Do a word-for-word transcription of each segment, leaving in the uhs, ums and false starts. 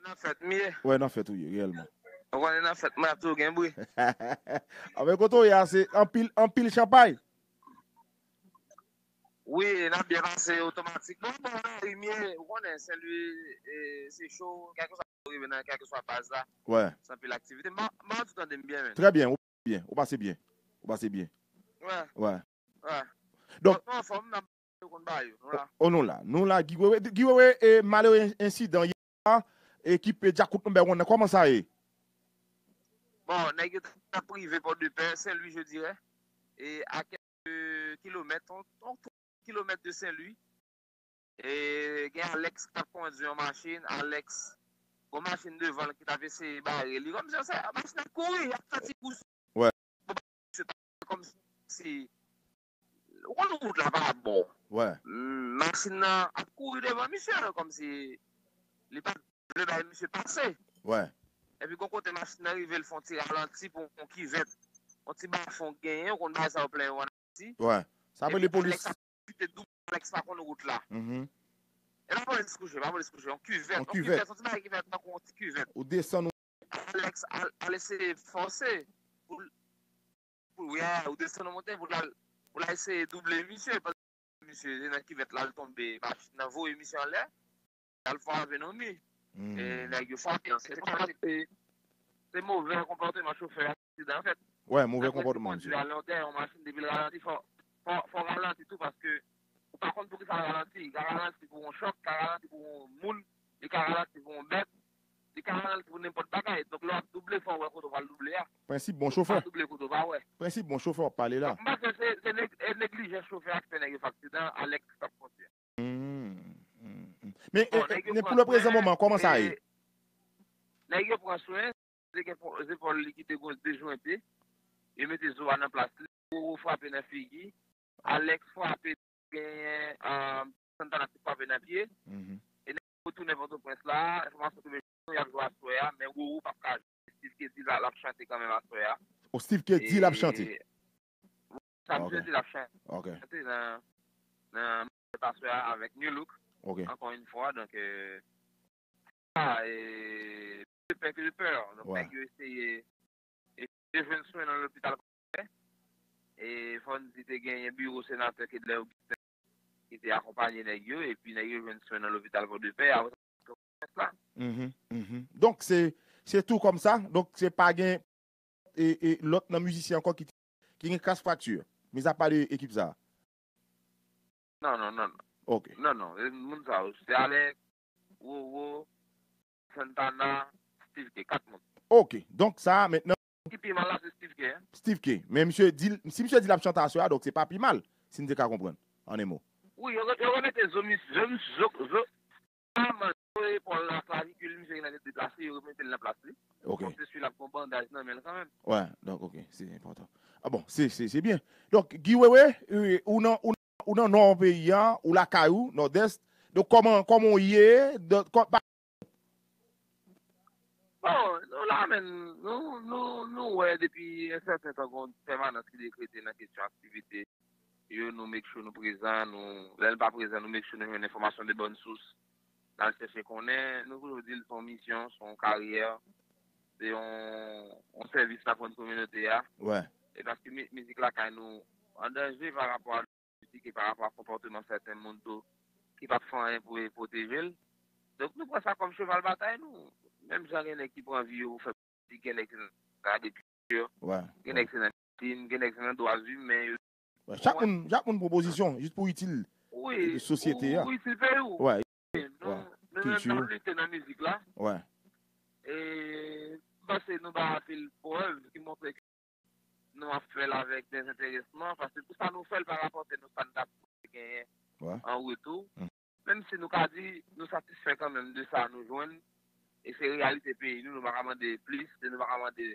Nan fèt m ye. Wè, nan fèt ou ye, reyèlman. Ou konnen nan fèt mwen ap toujou gen bri. Anben, kote w ye a, se anpil, anpil chanpay. Wi, n ap byen pase otomatik. Bon, bon, lari m ye, ou konnen, Senlwi, e, se cho, kèlkeswa kote w rive nan, kèlkeswa baz la. Wè. Se anpil aktivite. M pa, m pa di w tande m byen, menm. Trè byen, ou byen, ou pase byen. Ou pase byen. Wè. Wè. Wè. Donk, nou anfòm, n ap yo konn ba yo. Nou la. O, nou la. Nou la, Guy Wewe. Guy Wewe, e, malere ensidan yè a, ekip Djakout Number One nan, kòman sa ye? Bon, nèg yo t ap rive Pòdepè, Senlwi, je dirais. E a kèlke kilomèt, on, on kilomèt de Senlwi. E gen Alex ki t ap kondui yon machin. Alex, gon machin devan l ki t ap eseye bare li. Kòmsi se machin ap kouri, y ap santi kou sou Wè. Bon, misye ta kòmsi, ou konn wout la pa bon. Wè. Mm, machin nan ap kouri devan misye, kòmsi li pa vle bay misye pase. Wè. Epi gon kote machin nan rive, l fè yon ti ralanti pou yon kivèt, yon ti bafon genyen, ou konn bagay sa yo plen yo ann Ayiti. Wè. Sa vle polis. Alex ap kite doub, Alex pa konn wout la. Mhm. E pa polis kouche, pa polis kouche, yon kivèt. Yon kivèt, yon ti bagay ki fèt tankou yon ti kivèt. Ou desann ou. Alex al, al eseye fòse pou l, pou, yeah, ou desann ou monte pou l al, pou l al eseye double misye. Misye, se nan kivèt la, l tonbe, machin nan voye misye anlè, l al frape nan mi. Hmm. E nèg yo frape. Se konsa se, se movè konpòteman chofè a ki fè aksidan an fèt. Wè, movè konpòteman misye. Lè w kondui a lè w dèyè yon machin, depi l ralanti, fò, fò, fò w ralanti tou, paske ou pa konn poukisa l ralanti. Li ka ralanti pou yon chòk, li ka ralanti pou yon moun, li ka ralanti pou yon bèt, li ka ralanti pou nenpòt bagay. Donk, lè w ap double, fò w wè kote w pral double a. Prensip bon chofè. Ou pa double kote w pa wè. Prensip bon chofè w ap pale la. Donk, m panse se, se neg-, e neglijans chofè a ki fè nèg yo fè aksidan, Alex k ap kondui a. Hmm, hmm, hmm. Men, bon, e, e, nèg yo men pou pran lè prezan moman, kòman sa ye? Nèg yo pran swen, se gen po-, zepòl li ki te gon dejwente. Yo mete zo a nan plas li. Roro frape nan figi. Alex frape, genyen, ah, Santana ki frape nan pye. Mhm. E nèg yo retounen Pòtoprens la, enfòmasyon ki vin jwenn nou, y ap jwe aswè a, men Roro p ap ka jwe. Steve Keddy la, l ap chante kanmenm aswè a. O, Steve Keddy l ap chante. E, sa, ok, misye di l ap chante. Ok. Chante nan, nan aswè a avèk New Look. Ok. Ankò yon fwa, donk, euh, ah, e, de pè ke de pè. Donk, wè, nèg yo eseye, eseye jwenn swen nan lopital. E fò n di te genyen biwo senatè Kedlè Augustin ki te akonpaye nèg yo, epi nèg yo jwenn swen nan lopital Pòdepè. Apre sa, mhm, mhm. Donk, se, se tou kòmsa. Donk, se pa gen e, e lòt nan mizisyen ankò ki, ki gen kas frakti, mizapa de ekip sa a? Non, non, non, non. Ok. Non, non, e moun sa yo, se Alex, Roro, Santana, Steve K, kat moun. Ok, donk sa a mentnan. Ki pi mal la, se Steve K, hein? Steve K. Men misye di, si misye di l ap chante aswè a, donk se pa pi mal, si n te ka konprann, an en mo. Wi, yo, yo remete zo, mis-, zo, zo, zo, Kòman, yo epòl la, klavikil misye genlè te deplase, yo remete l nan plas li. Ok. Bon, se si l ap gon bandaj nan men l kanmenm. Wè, donk, ok, se enpòtan. Ah bon, se, se, se byen. Donk, Guy Wewe, euh, ou nan, ou, ou nan nò peyi a, ou lakay ou, Nòdès. Donk, kòman, kòman w ye? Donk, kò-, pa- Bon, nou la, men, nou, nou, nou wè depi yon sèten tan gon pèmanans ki dekrete nan kesyon aktivite yo, nou make sure nou prezan, nou, lè n pa prezan, nou make sure nou jwenn enfòmasyon de bòn sous. N al chèche konnen, nou toujou di l se yon misyon, se yon karyè, se yon, yon sèvis n ap rann kominote a. Wè. E paske mi-, mizik lakay nou an danje pa rapò a kritike pa rapò a konpòteman sèten moun tou ki pa t fè anyen pou pwoteje l. Donk, nou pran sa kòm cheval batay nou. Menm jan gen nèg ki pran vi yo pou fè politik, gen nèg ki nan agrikilti, wè, gen nèg se nan medsin, gen nèg se nan dwa imen yo. Wè, chak moun, chak moun pran pozisyon, jis pou itil, wi, e, sosyete a. Pou itil peyi w. Wè, nou, wè, nou menm kilti n ap lite nan mizik la. Wè. E m panse nou bay anpil prèv ki montre ke nou ap fè l avèk dezenterèsman, paske tout sa nou fè l pa rapòte nou sa n t ap genyen, wè, an retou. Mm. Menm si nou ka di nou satisfè kanmenm de sa nou jwenn, e se reyalite peyi nou, nou pa ka mande plis, e nou pa ka mande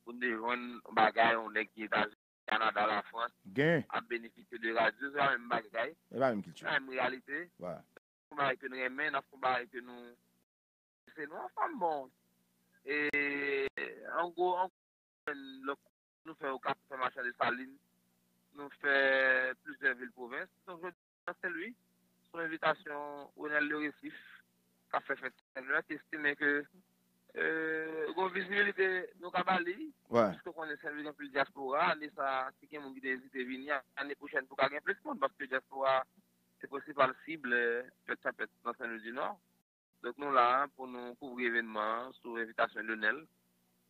pou n te jwenn yon bagay, yon nèg ki Etazini, Kanada, Lafrans, gen, ap benefisye de radyo, se pa menm bagay. E pa menm kilti. Se pa menm reyalite. Wè. N ap fè yon bagay ke n renmen, n ap fè yon bagay ke nou, se nou ansanm, bon. E, an gwo, an gwo, lòt nou fè Okap, nou fè Machan Desalin, nou fè plizyè vil pwovens. Donk, jodi a, Senlwi, sou envitasyon Ronel Le Resif, k ap fè fèt Senlwi a, ki estime ke, e, gon vizibilite nou ka ba li, piske w konnen Senlwi gen plis dyaspora, ane sa, si gen moun ki te ezite vini, ane pwochèn tou ka gen plis moun, paske dyaspora se prensipal sib, e, fèt Senpèt nan Senlwi di Nò. Donk nou la pou nou kouvri evènman an sou envitasyon Lionel,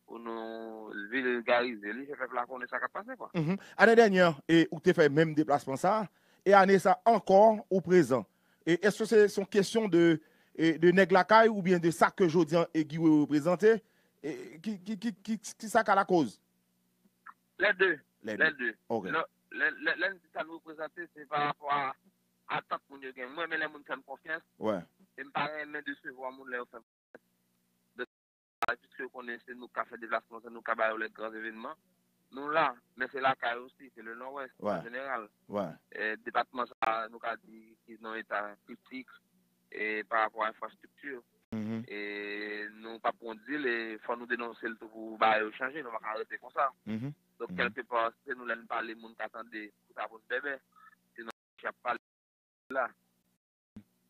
pou nou vilgarize li, fè pèp la konnen sa k ap pase, kwa. Mhm. Ane dènyè, e, ou te fè menm deplasman sa, e ane sa ankò, ou prezan. E èske se, se yon kesyon de, e, de nèg lakay oubyen de sa ke jodi an e Guy Wewe reprezante? E ki, ki, ki, ki, ki sa ka lakoz? Lè de. Lè de. Lè de. Ok. Lè, lè, lè, lè n di sa nou reprezante, se pa rapò a atant moun yo gen. Mwen renmen lè moun fè m konfyans. Wè. E m pa renmen desevwa moun lè yo fè m konfyans. Donk, piske yo konnen se nou k ka fè deplasman, se nou k ka ba yo lè gran evènman. Nou la, men se lakay osi, se le Nòdwès, an jeneral. Wè. E, depatman sa, nou ka di, ki nan eta kritik, e, pa rapò a enfrastrikti. Mhm. E nou p ap pran dil, e fò nou denonse l tou pou bagay yo chanje, nou pa ka rete konsa. Mhm. Donk, kèlkepa, se nou lè n pale, moun ka tande, pou sa pou n bèbè. Se nan ch ap pale la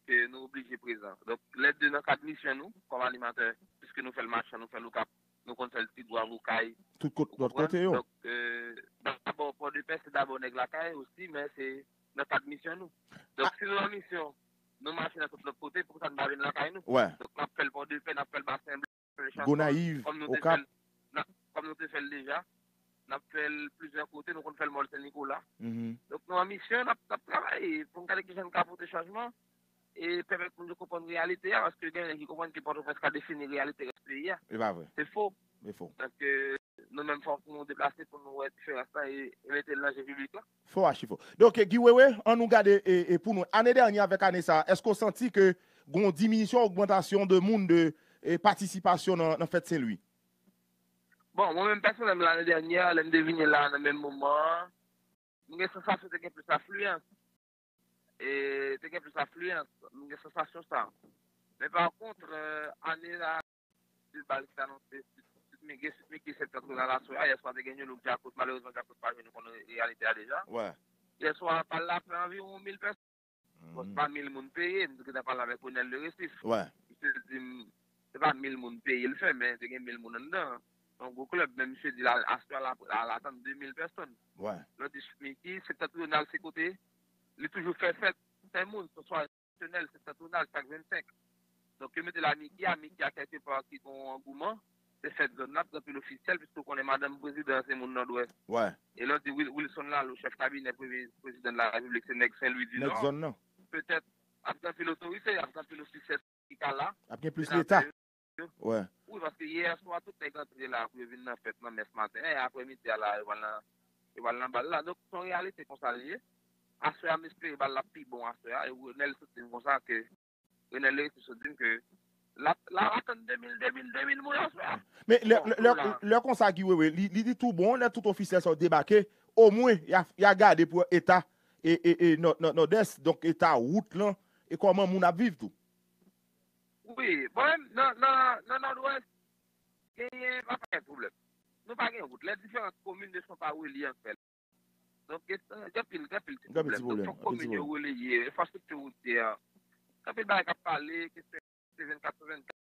ke nou oblije prezan. Donk, lè de nan kad misyon nou, kòm animatè, piske nou fè l Machan, nou fè l Okap, nou konn fè l Ti Gwav, Okay. Tout kot-, lòt kote yo. Donk, e, dabò, Pòdepè, se dabò nèg lakay osi, men se nan kad misyon nou. Donk, si nou nan misyon, nou mache nan tout lòt kote, poukisa nou pa vin lakay nou? Wè. Donk, n ap fè l Pòdepè, n ap fè l Basen Blan, Gonayiv, Okap. Kòm nou te fè l, n ap, kòm nou te fè l deja, n ap fè l plizyè kote, nou konn fè l Mòl Sen Nikola. Mhm. Donk, nou an misyon, n ap, n ap travay pou n gade kijan n ka pote chanjman e pèmèt moun yo konprann reyalite a, paske gen nèg ki konprann ke Pòtoprens ka defini reyalite rès peyi a. E pa vre. Se fo. Se fo. Donk, e, nou menm fò nou deplase pou nou wè diferans lan e, e mete l nan je piblik la. Fo, achi fo. Donk, e, Guy Wewe, an nou gade, e, e pou nou, ane dènyè avèk ane sa, èske w santi ke gon diminisyon, ogmantasyon de moun, de, e, patisipasyon nan, nan fèt Sen Lwi? Bon, mwen menm pèsonèlman, lane dènyè, lè m te vini la nan menm moman an, m gen sansasyon te gen plis afliyans. E te gen plis afliyans, m gen sansasyon sa. Men pa kont, e, ane la, de bal ki t anonse, Sud Miki, Sud Miki, Septentrional aswè a, yèswa te gen New Look Djakout, malerezman Djakout pa jwe, nou konn reyalite a deja. Wè. Yèswa, bal la fè anviwon mil pèsòn. Bon, se pa mil moun peye, m te gentan pale avèk Renel Le Récif. Wè. Misye di m, se pa mil moun peye l fè, men te gen mil moun anndan. Yon gwo klèb, men misye di la, aswè a, l ap, l ap atann de mil pèsòn. Wè. Lè w di Sud Miki, Septentrional se kote li toujou fè fèt, fè moun, se swa Septentrional, Septentrional, chak vennsenk. Donk, yo mete l a Miki a, Miki a kèlkepa ki gon angouman, se fèt zòn nan, ap gen anpil ofisyèl, piske w konnen madanm prezidan an se moun Nòdwès. Wè. E lè w di Wil-, Wilson Lalo, chèf kabinè premye prezidan de la Repiblik, se nèg Sen Lwi di Nò. Nèg zòn nan. Petèt, ap gen anpil otorite, ap gen anpil ofisyèl ki ka la. Ap gen plis leta. Wè. Wi, paske yè swa, tout nèg antre la pou yo vin nan fèt, nan mès maten an, e aprè midi a la, yo pral nan, yo pral nan bal la. Donk, se yon reyalite konsa l ye. Aswè a, m espere bal la pi bon aswè a. E Renel sot di m konsa ke, Renel Le Récif sot di m ke l ap, l ap atann de mil, de mil, de mil moun aswè a. Men lè, bon, lè, lè, lè konsa, Guy Wewe, li, li di tou bon, lè tout ofisyèl sa yo debake, omwen, y a, y a gade pou eta, e, e, e, nò-, nò-, Nòdès, donk eta wout lan, e kòman moun ap viv tou. Wi, bon, nan, nan, nan Nòdwès, genyen pa gen pwoblèm. Nou pa gen wout. Lè diferans komin ne sont pas reliées entre elles. Donk, gen, gen pil, gen pil ti pwoblèm. Donk, fòk komin yo releye, enfrastrikti woutyè, gen pil bagay k ap pale, ke se, se vennkat sou vennkat.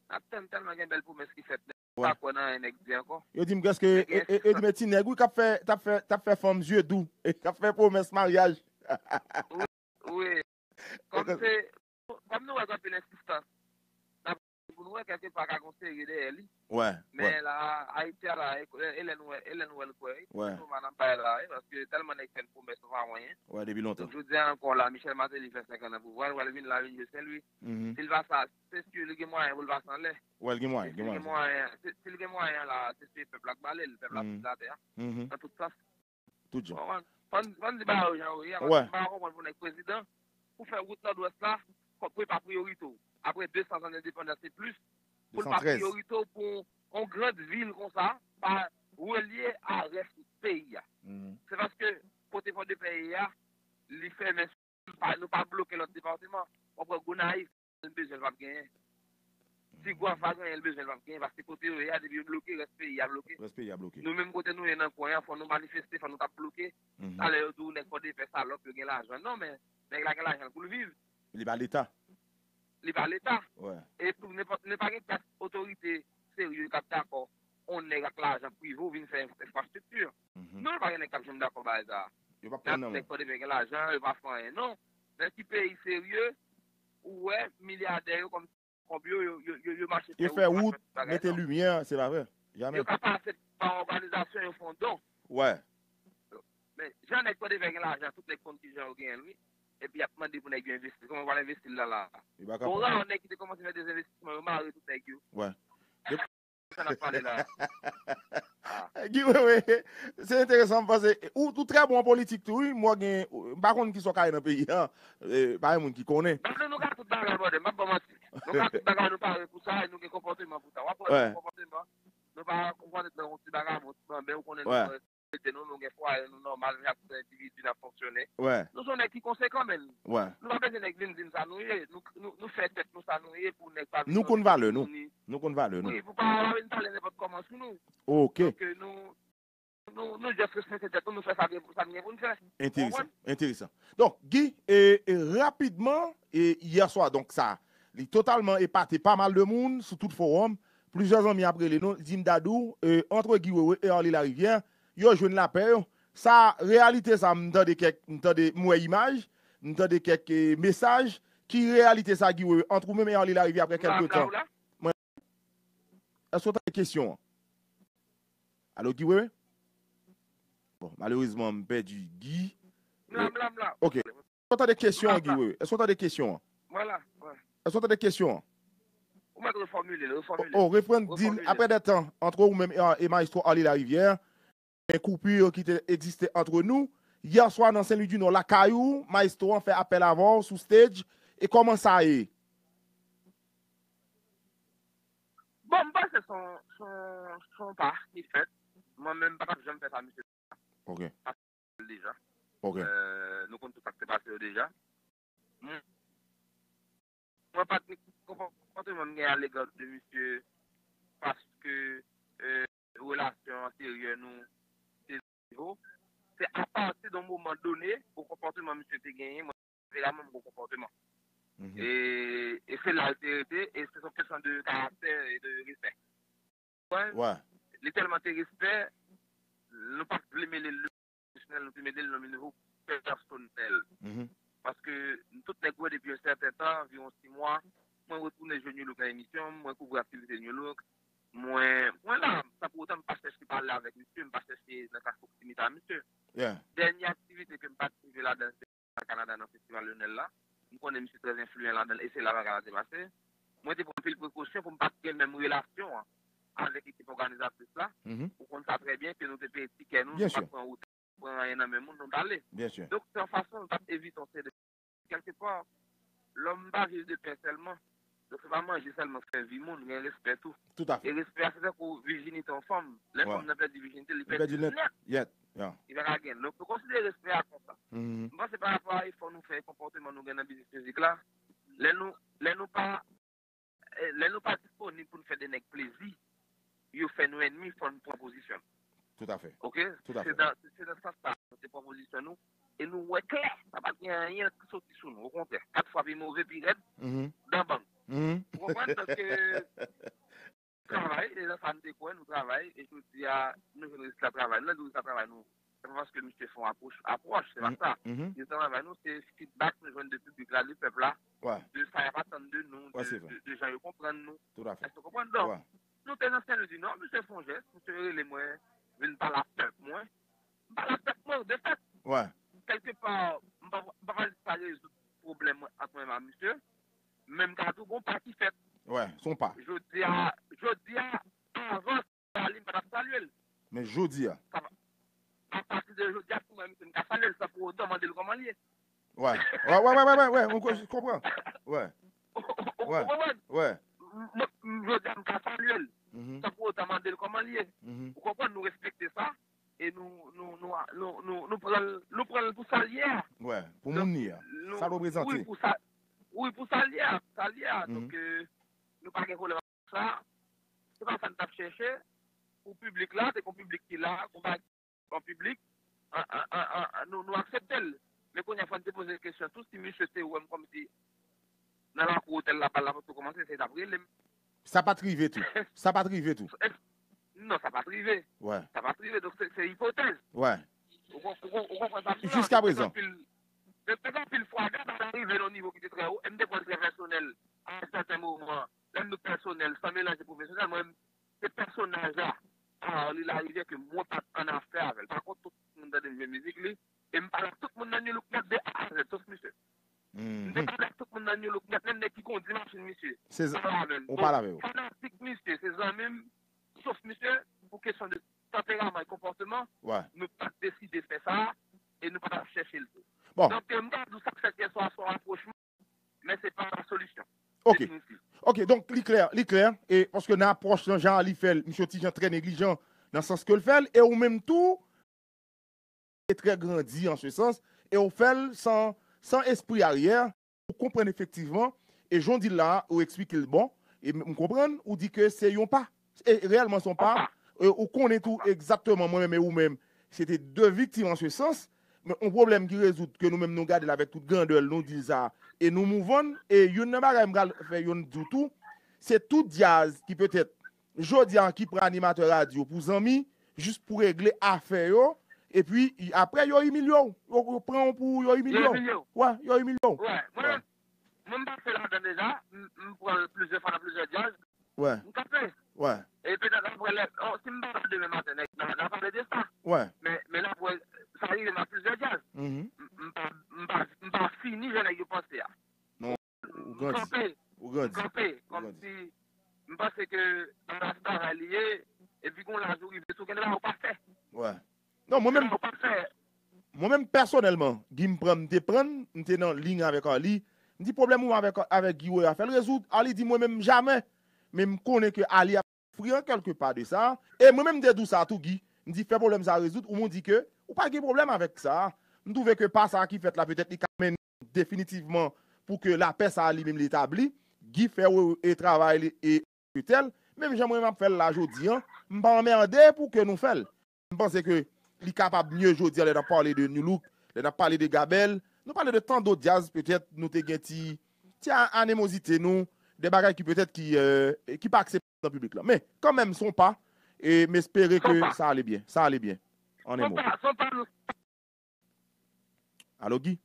N ap tann tèlman gen bèl pwomès ki fèt, nèg pa kwè nan anyen nèg di ankò. Yo di m prèske, e, e, yo di m e ti nèg, wi, k ap fè, t ap fè, t ap fè fanm zye dou, e k ap fè pwomès maryaj. Wi, wi. Kòm se, kòm nou wè gen anpil ensistans, n ap pou nou wè kèlkepa ka gon seri dèyè li. Wè, wè. Men la, Ayiti a la, e, e lè n wè, e lè n wè l kwè, wi. Wè. Se moman n ap bay la, wi, paske tèlman nèg fè n pwomès, nou pa wè anyen. Wè, depi lontan. Donk, jodi a ankò la, Michel Martelly fè senkant an pouvwa, l pral vin la, vin jwe Sen Lwi. Mhm. Si l pa sa, se si li gen mwayen pou l pase anlè. Wè, l gen mwayen, gen mwayen. Si, si li gen mwayen la, se si pèp la k bale l, pèp la sot latè a. Mhm. Nan tout sans. Tout jan. Konprann? Fò n, fò n di bagay yo jan yo ye a, paske m pa konprann pou nèg prezidan, pou fè wout Nòdwès la, kòb pou e pa priyorite w. Apre de san zan endepandans e plis, pou l pa priyorite w pou yon gran vil konsa, pa relye a rès peyi a. Mhm. Se paske kote Pòdepè ye a, li fèmen, pa, nou pa bloke lòt depatman. W ap wè Gonayiv, l bezwen, l p ap genyen. Ti Gwav pa gen anyen l bezwen, l p ap genyen, paske kote yo ye a, depi yo bloke, rès peyi a bloke. Rès peyi a bloke. Nou menm kote nou ye nan kwen an, fò nou manifeste, fò nou t ap bloke. Mhm. Talè yo di w nèg Pòdepè salòp, yo gen lajan. Non, men nèg la gen lajan l pou l viv. Li pa Leta. li pa Leta. Epi, nou pa gen klas otorite serye k ap dakò yon nèg ak lajan prive w vin fè enfrastrikti. Non, nou pa gen nèg k ap janm dakò bagay sa. Nèg Kòdevè gen lajan, yo pa fè anyen. Non. Nan ki peyi serye, ou wè, milyadè yo kòm kòb yo, yo, yo, yo, yo mache fè wout, mache fè tout bagay, non. Mete limyè, se pa vre. Jamè. Yo ka pase pa òganizasyon, yo fè yon don. Men, jan nèg Kòdevè gen lajan, tout nèg konn kijan yo genyen l, wi. Epi y ap mande pou nèg yo envesti. Kòman yo pral envesti l la, la? Ora, nèg ki te kòmanse fè dezenvestisman, yo mare tout nèg yo. Sa n ap pale la. Guy Wewe, se enteresan, m panse, ou, ou trè bon an politik tou, wi. M wè gen, m pa konn ki sa w ka ye nan peyi a. E, pa gen moun ki konnen. Paske nou ka tout bagay, brother, m ap ba w manti. Nou ka tout bagay, nou pare pou sa, e nou gen konpòteman pou sa. W ap wè nou gen konpòteman. Nou pa konpòte nan yon ti bagay, yon ti manben, ou konnen nou mete nou, nou gen fwaye nou nòmal, nou ak tout endividi n ap fonksyone. Nou se yon nèg ki konsekan, men nou pa bezwen nèg vin di n sa nou ye. Nou, nou, nou fè tèt nou sa nou ye pou nèg pa vin... Nou konn valè nou. Nou konn valè nou. Wi, pou pa vin pale nenpòt kòman sou nou. Ok. Donk, nou, nou, nou just respekte tèt nou, nou fè sa gen, sa n gen pou n fè. Enteresan, enteresan. Donk, Guy, e, e, rapidman, e, yè swa, donk sa, li totalman epate pa mal de moun sou tout fowòm. Plizyè zanmi ap rele nou, di m, Dadou, e, antre Guy Wewe e Arly Larivière, yo jwenn lapè yo. Sa, reyalite sa, m tande kèk, m tande, m wè imaj, m tande kèk, e, mesaj. Ki reyalite sa, Guy Wewe, antre ou menm e Arly Larivière apre kèlke tan? Mwen, èske w tande kesyon an? Alo, Guy Wewe? Bon, malerezman, m pèdi Guy. M la, m la, m la. Ok. Èske w tande kesyon an, Guy Wewe? Èske w tande kesyon an? Mwen la, mwen. Èske w tande kesyon an? Ou mèt refòmile l, refòmile l. Oh, reprann, di l, apre de tan, antre ou menm e, e Maestro Arly Larivière, gen koupi ki te egziste antre nou. Yè swa nan Sen Lwi di Nò, lakay ou, Maestro an fè apèl avè w sou stage, e kòman sa ye? Bon, m panse se yon, se yon, se yon pa ki fèt. Mwen menm, m pa t ap janm fè sa, misye. Ok. Deja. Ok. Euh, nou konn tout sa k te pase yo deja. M-, mwen pa t ni konpòteman m gen alega de misye paske, euh, relasyon anteryè nou te nivo. Se apati de yon moman done, yon konpòteman misye te genyen, mwen, vrèman, m gon konpòteman. E, e se la l te rete, e se yon kesyon de karaktè e de respè. Wè. Li tèlman te respè, nou pa t vle mele l nan pèsonèl, nou te mele l nan nivo pèsonèl. Paske tout nèg wè depi yon sèten tan, anviwon sis mwa, mwen retounen jwe New Look nan emisyon m, mwen kouvri aktivite New Look. Mwen, mwen la, san pou otan m pa chèche pale avèk misye, m pa chèche nan ka pwoksimite a misye. Dènye aktivite ke m patisipe ladan, se al Kanada nan festival Lionel la. M konnen misye trè enfliyan ladan l, e se la bagay la te pase. Mwen te pran anpil prekosyon pou m pa t gen menm relasyon an avèk ekip òganizatris la. Ou konn sa trè byen ke nou te peye tikè nou, nou pa t pran otèl, pran anyen nan men moun, nou t ale. Donk, se yon fason nou t ap evite yon seri de, kèlkepa, lòm pa viv de pen sèlman. Donk, se pa manje sèlman k fè vi moun, gen respè tou. E respè a, se tankou vijinite yon fanm. Lè fanm nan pèdi vijinite, li pèdi l nèt. Li pa ka gen. Donk, nou konsidere respè a konsa. M panse pa rapò a efò nou fè, konpòteman nou gen nan biznis mizik la, lè nou, lè nou pa, eh, lè nou pa disponib pou n fè de nèg plezi, yo fè nou ènmi, fò n pran pozisyon nou. Tout à fait. Ok? Se nan, se nan sans sa, nou te pran pozisyon nou, e nou wè klè, sa pa t gen anyen ki soti sou nou. Okontrè, kat fwa pi move, pi rèd, dan bang. Ou konprann? Donk, euh, travay, e nan sa n te kwè, nou travay, e jodi a, nou jwenn rezilta travay nou, lè n di rezilta travay nou, se pa paske misye fè yon apwòch, apwòch, se pa sa. Rezilta travay nou, se feedback nou jwenn de piblik la, de pèp la, de sa y ap atann de nou, de, de, de jan yo konprann nou. Èske w konprann? Donk, nou te nan Sen Lwi di Nò, misye fè yon jès, misye rele mwen, vin pale ak pèp mwen. M pale ak pèp mwen, de fèt. Kèlkepa, m pa, m pa pral di sa rezoud pwoblèm mwen ant mwen menm ak misye, men m ka di w gon pa ki fèt. Jodi a, jodi a, avan sa, li m pa t ap salye l. Men jodi a. Apati de jodi a, si m wè misye, m ka salye l san pou otan mande l kòman l ye. Wè, wè, wè, m konpran. Wè. Ou konprann? Wè. M, m, jodi a, m ka salye l. San pou otan mande l kòman l ye. Ou konprann? Nou respekte sa. E nou, nou, nou, nou, nou, nou pran l, nou pran l pou sa l ye a. Wè, pou moun li a. Sa l reprezante. Wi, pou sa, wi, pou sa l ye a, sa l ye a. Donk, euh, nou pa gen pwoblèm ak sa. Se pa sa n t ap chèche. Pou piblik la, se yon piblik ki la, yon bagay an piblik, an, an, an, an, nou, nou aksepte l. Men kounye a, fò n te poze kesyon tou, si misye te wè m kòmsi nan lakou otèl la, bal la potko kòmanse, se t ap rele m. Sa pa t rive tou. Sa pa t rive tou. Non, sa pa t rive. Wè. Sa pa t rive. Donk, se, se ipotèz. Wè. Ou kon- ou kon- ou konprann sa m di la? Jiska prezan. Te gen anpil fwaga, bagay rive nan yon nivo ki te trè wo, e m te pran l trè pèsonèl a sèten moman. Lè m di pèsonèl, san melanje pwofesyonèl, mwen, se pèsonaj la, Arly Larivière, ke mwen pa t annafè avè l. Pa kont, tout moun tande m jwe mizik li, e m pale ak tout moun nan New Look nèt de A a Z, sof misye. M te pale ak tout moun nan New Look nèt, menm nèg ki kondi machin misye. Se zan- Pale avè l. Ou pale avè yo. Fanatik misye, se zanmi m, sof misye, pou kesyon de tanperaman e konpòteman, nou pa t deside fè sa, e nou pa t ap chèche l tou. Bon. Donk, m ka di w sa k fèt yè swa, se yon rapwochman, men se pa la solisyon. Ok. Definitif. Ok, donk, li klè, li klè, e paske nan apwòch lan, jan li fè l, misye ti jan trè neglijan nan sans ke l fè l, e ou menm tou, e trè grandi an se sans, e ou fè l san, san espri aryè, ou konprann efektivman, e jan w di l la, ou eksplike l bon, e m konprann, ou di ke se yon pa, e reyèlman se yon pa, e ou konnen tou egzakteman, mwen menm e ou menm, se te de viktim an se sans, men yon pwoblèm ki rezoud, ke nou menm nou gade l avèk tout grandè l, nou di l sa, e nou mouv on, e youn nan bagay m pral fè youn di w tou, se tout djaz ki petèt, jodi a ki pran animatè radyo pou zanmi, jis pou regle afè yo, epi apre yo imilye w. Yo, yo pran w pou yo imilye w. Yo imilye w. Wè, yo imilye w. Wè, mwen, mwen m pase ladan deja, m, m pran l plizyè fwa nan plizyè djaz. Wè. M kanpe. Wè. E petèt apre lè, oh, si m pa la demen maten, nèg, n a, n a pale de sa. Wè. Men, men apre, sa rive m a plizyè djaz. M, m pa, m pa, m pa fini jan nèg yo panse a. Non, ou grandi. Ou grandi. M kanpe, kòmsi m panse ke anba travay li ye, epi gon laj ou rive, si w gen bagay ou pa fè. Wè. Non, mwen menm, mwen menm pèsonèlman, Guy, m pran, m te pran, m te nan liy avèk Arly, m di pwoblèm ou avèk, avèk Guy Wewe a, fè l rezoud. Arly di mwen menm jamè, men m konnen ke Arly ap soufri an kèlke pa de sa. E mwen menm m te di w sa tou, Guy, m di fè pwoblèm sa rezoud, ou menm w di ke ou pa gen pwoblèm avèk sa. M twouve ke pa sa ki fèt la, petèt li ka mennen definitivman pou ke lapè sa a li menm li etabli. Guy fè e travay li e tèl, menm jan mwen m ap fè l la jodi a, m pa anmède pou ke nou fè l. M panse ke li kapab mye jodi a lè n ap pale de New Look, lè n ap pale de Gabèl, nou pale de tan dòt djaz, petèt nou te gen ti, ti a- animozite nou, de bagay ki petèt ki, euh, ki pa akseptab nan piblik la. Men, kanmenm, se yon pa, e m espere ke sa ale byen, sa ale byen. An en mo. Alo, Guy?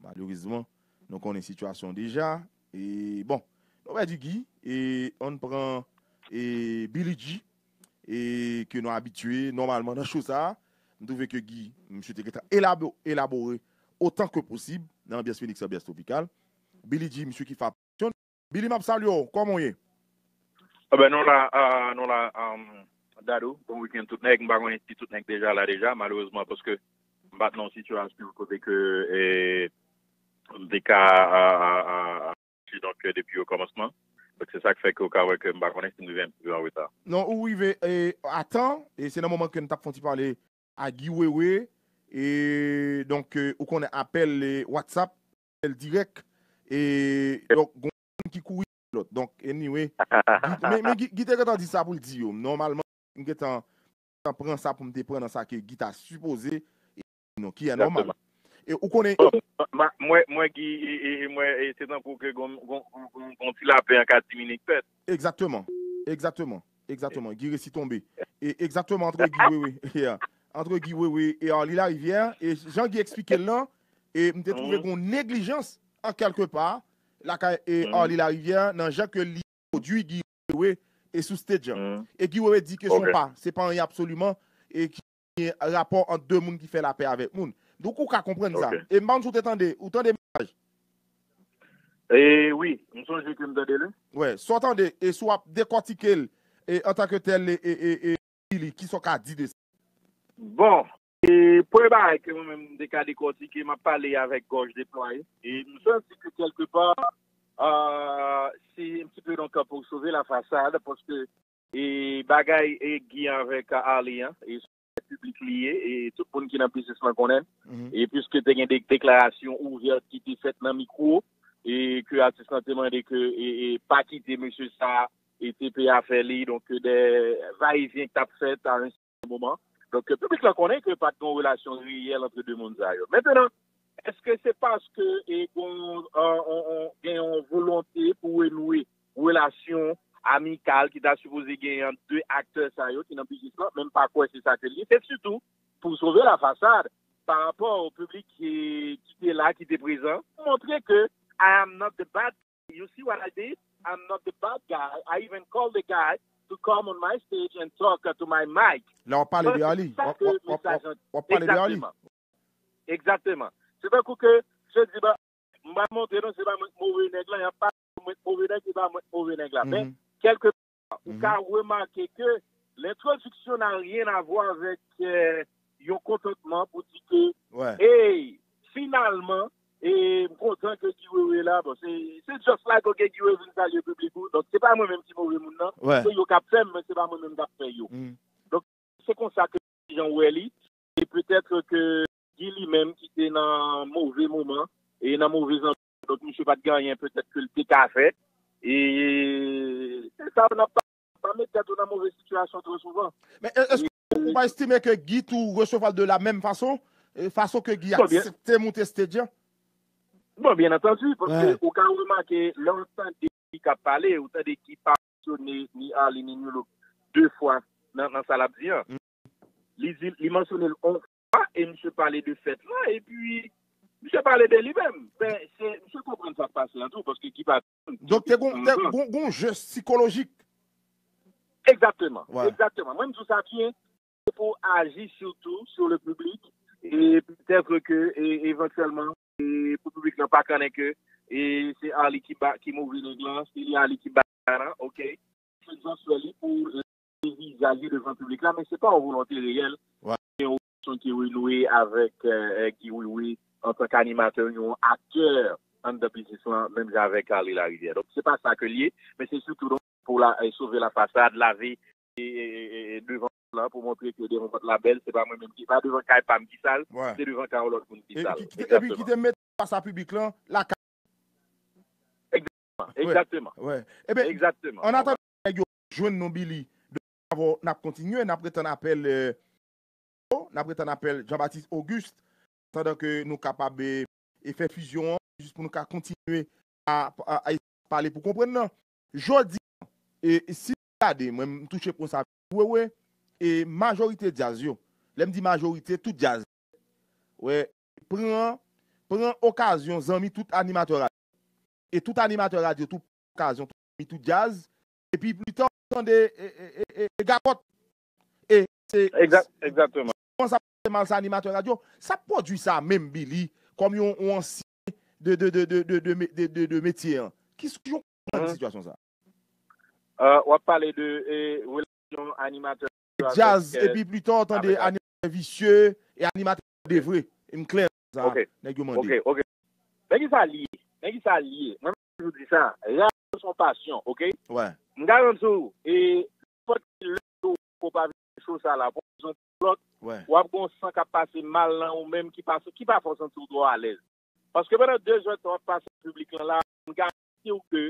Malerezman, nou konnen sitiyasyon deja. E, bon, nou pèdi Guy. E, ann pran, e, Billy G, e, ke nou abitye nòmalman nan show sa a. M twouve ke Guy, misye te gentan elabo- elabore otan ke posib nan anbyans Phoenix, anbyans tropikal. Billy G, misye ki fè Billy, m ap salye w. Kòman w ye? Anben, nou la, ah, nou la, um, Dadou, bon wikenn tout nèg. M pa konnen si tout nèg deja la deja, malerezman, paske m pa t nan yon sitiyasyon kote ke, eh, m te ka, ah, ah, ah, ah, donk, eh, depi okòmansman. Donk, se sa k fè ke w ka wè ke m pa konnen si m rive yon ti pe an reta. Non, ou rive, eh, a tan, e se nan moman ke n t ap fè yon ti pale a Guy Wewe, e donk, eh, ou konnen apèl, eh, WhatsApp, apèl dirèk, e donk, gon moun ki kouri lòt. Donk, anyway, Guy, men, men Guy, Guy te gentan di sa pou l di yo. Nòmalman, m gentan, gentan pran sa pou m te pran nan sa ke Guy ta sipoze, e non, ki anòmal. Egzakteman. E ou konnen. Bon, ma- mwen, mwen, Guy, e, e, e mwen, e se tankou ke gon, gon, gon, gon, gon ti lapen an ka di minik pèt. Egzakteman. Egzakteman. Egzakteman. Guy resi tonbe. E egzakteman, antre Guy Wewe. Yeah. Antre Guy Wewe e Arly Larivière. E jan Guy eksplike l lan, e m te twouve gon neglijans, an kèlke pa, lakay e Arly Larivière, nan jan ke li pwodui Guy Wewe e sou stage an. E Guy Wewe di ke se yon pa, se pa anyen absoliman, e ki gen rapò ant de moun ki fè lapè avèk moun. Donk, ou ka konprann sa. E m pa konn si w te tande, ou tande mesaj? E wi, m sonje ke m tande li. Wè, sa w tande, e si w ap dekòtike l, e antanke tèl, e, e, e, e, Billy, kisa w ka di de sa? Bon, e premye bagay ke mwen menm m te ka dekòtike, m ap pale avèk gòj deplwaye. E m santi ke kèlke pa, ah, se un petit peu donc pour sauver la façade, paske e bagay e Guy avèk Arly an, e piblik li ye, e tout moun ki nan biznis lan konnen. E piske te gen de deklarasyon ouvè ki te fèt nan mikwo, e ke atis lan te mande ke, e, e pa kite mesye sa, e te peye afè li, donk de va e vyen k t ap fèt a un certain moment. Donk, piblik lan konnen ke pa t gen yon relasyon reyèl antre de moun sa yo. Mentenan, Èske se paske e, gon, an, an, an, gen yon volonte pou renouwe relasyon amikal ki ta sipoze genyen ant de aktè sa yo ki nan biznis lan, men m pa kwè se sa ke l ye. Se sitou pou sove la fasad pa rapò o piblik ki, ki te la, ki te prezan, pou montre ke I am not the bad guy. You see what I did? I'm not the bad guy. I even called the guy to come on my stage and talk uh, to my mic. La w ap pale de Arly. W ap pale de Arly. Egzakteman. Egzakteman. Se tankou ke se di ba m pa montre non, se pa mwen k move nèg la, y ap pale mwen k move nèg, se pa mwen k move nèg la. Men kèlke pa ou ka remake ke l'introduction n'a rien à voir avec euh, yon kontantman pou di ke hey, finalman e m kontan ke Guy Wewe la, bon, se se just like ok Guy Wewe vin salye piblik ou, donk se pa mwen menm ki move moun nan, se yo k ap fè m, men se pa mwen menm k ap fè yo. Donk se konsa ke jan wè li, e petèt ke Guy li menm ki te nan move moman e nan move zanmi, donk misye pa t gen anyen petèt ke l te ka fè. E se sa, n ap pa, pa met tèt ou nan move sitiyasyon twò souvan. Men èske ou pa estime ke Guy tou resevwa l de la menm fason? Fason ke Guy aksepte moute stage an? Bon, byen antandi, paske ou ka remake lè w tande Guy k ap pale, ou tande Guy pa mansyone ni Arly ni New Look de fwa nan, nan sa l ap di an. Li di, li mansyone l on fwa e misye pale de fèt la, epi misye pale de li menm. Ben, se, misye konprann sa k pase an tou, paske Guy pa. Donk, te gon, te gon, gon jès sikolojik. Egzakteman, egzakteman. Mwen, m di w sa byen, se pou aji sitou sou le piblik, e petèt ke, e, evantyèlman, e pou piblik lan pa konnen ke e se Arly ki ba, ki move nèg lan, se li Arly ki ba lan, ok. Se just wè li pou vizaj li devan piblik la, men se pa yon volonte reyèl. Gen yon relasyon ki renouwe avèk euh, Guy Wewe antank animatè, yon aktè anndan biznis lan, menm jan avèk Arly Larivière. Donk, se pa sa ke l ye, men se sitou donk pou la, eh, sove la fasad, lave e, e, e, e devan lan pou montre ke devan pòt la bèl, se pa mwen menm ki, pa devan kay pa m ki sal, se devan kay yon lòt moun ki sal. Epi ki te mete fas a piblik lan lakay. Egzakteman. Egzakteman. Ebyen, an atandan nèg yo jwenn nou, Billy, de avò n ap kontinye, n ap ret ann apèl, euh, n ap ret ann apèl Jean Baptiste Auguste, antandan ke nou kapab e, e fè fizyon an, jis pou nou ka kontinye a, a, a pale pou konprann nan. Jodi a, e, si w gade, mwen m touche pwen sa vre vre, e majorite djaz yo, lè m di majorite, tout djaz, wè, pran, pran okazyon zanmi tout animatè radyo. E tout animatè radyo tou pran okazyon tou zanmi tout djaz. Epi plitan ou tande e, e, e, e, e gagòt. E se egzakteman. Kòman sa fè mal sa animatè radyo? Sa pwodui sa menm Billy kòm yon, yon ansyen de, de, de, de, de, de, de, de, de metye an. Ki, ki jan w konprann sitiyasyon sa? Euh, w ap pale de e, relasyon animatè djaz, epi plitan w tande animatè visye e animatè de vre. M klè nan sa nèg yo mande. Ok, ok. Men ki sa l ye? Men ki sa l ye? Mwen menm toujou di sa, radyo se yon pasyon, ok? M garanti w, e nenpòt ki lè ou pa vin cho sa la, pou yon ti blòk, w ap gen yon san k ap pase mal nan ou menm ki pa, ki pa fè w santi w twò alèz. Paske pandan de zè tan w ap pase ak piblik lan la, m garanti w ke,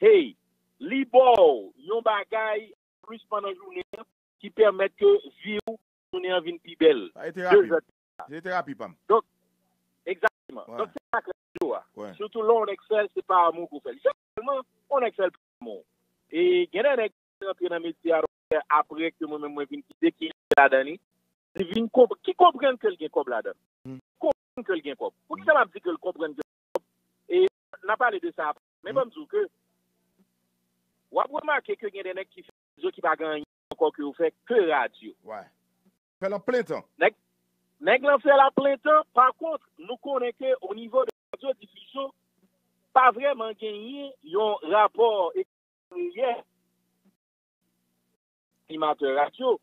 hey, li ba w yon bagay plis pandan jounen an ki pèmèt ke vi w jounen an vin pi bèl. De zè tan. Se terapi pa m. Donk, egzakteman. Donk, se sa k radyo a. Sitou lè w nèg fè l, se pa amou ke w fè l. Jeneralman, yon nèg fè l pa amou. E gen de nèg ki rantre nan metye a, donk, apre ke mwen menm mwen vin kite, ki ladan li, li vin konp-, ki konprann ke l gen kòb ladan l. Konprann ke l gen kòb. Poukisa m ap di ke l konprann ke l gen kòb? E n a pale de sa apre. Men ban m di w ke w ap remake ke gen de nèg ki fè radyo ki pa gen anyen ankò ke yo fè ke radyo. Fè l an plen tan. Nèg, nèg lan fè l a plen tan. Pa kont, nou konnen ke o nivo de radyo difizyon, pa vrèman genyen yon rapò reyèl animatè radyo.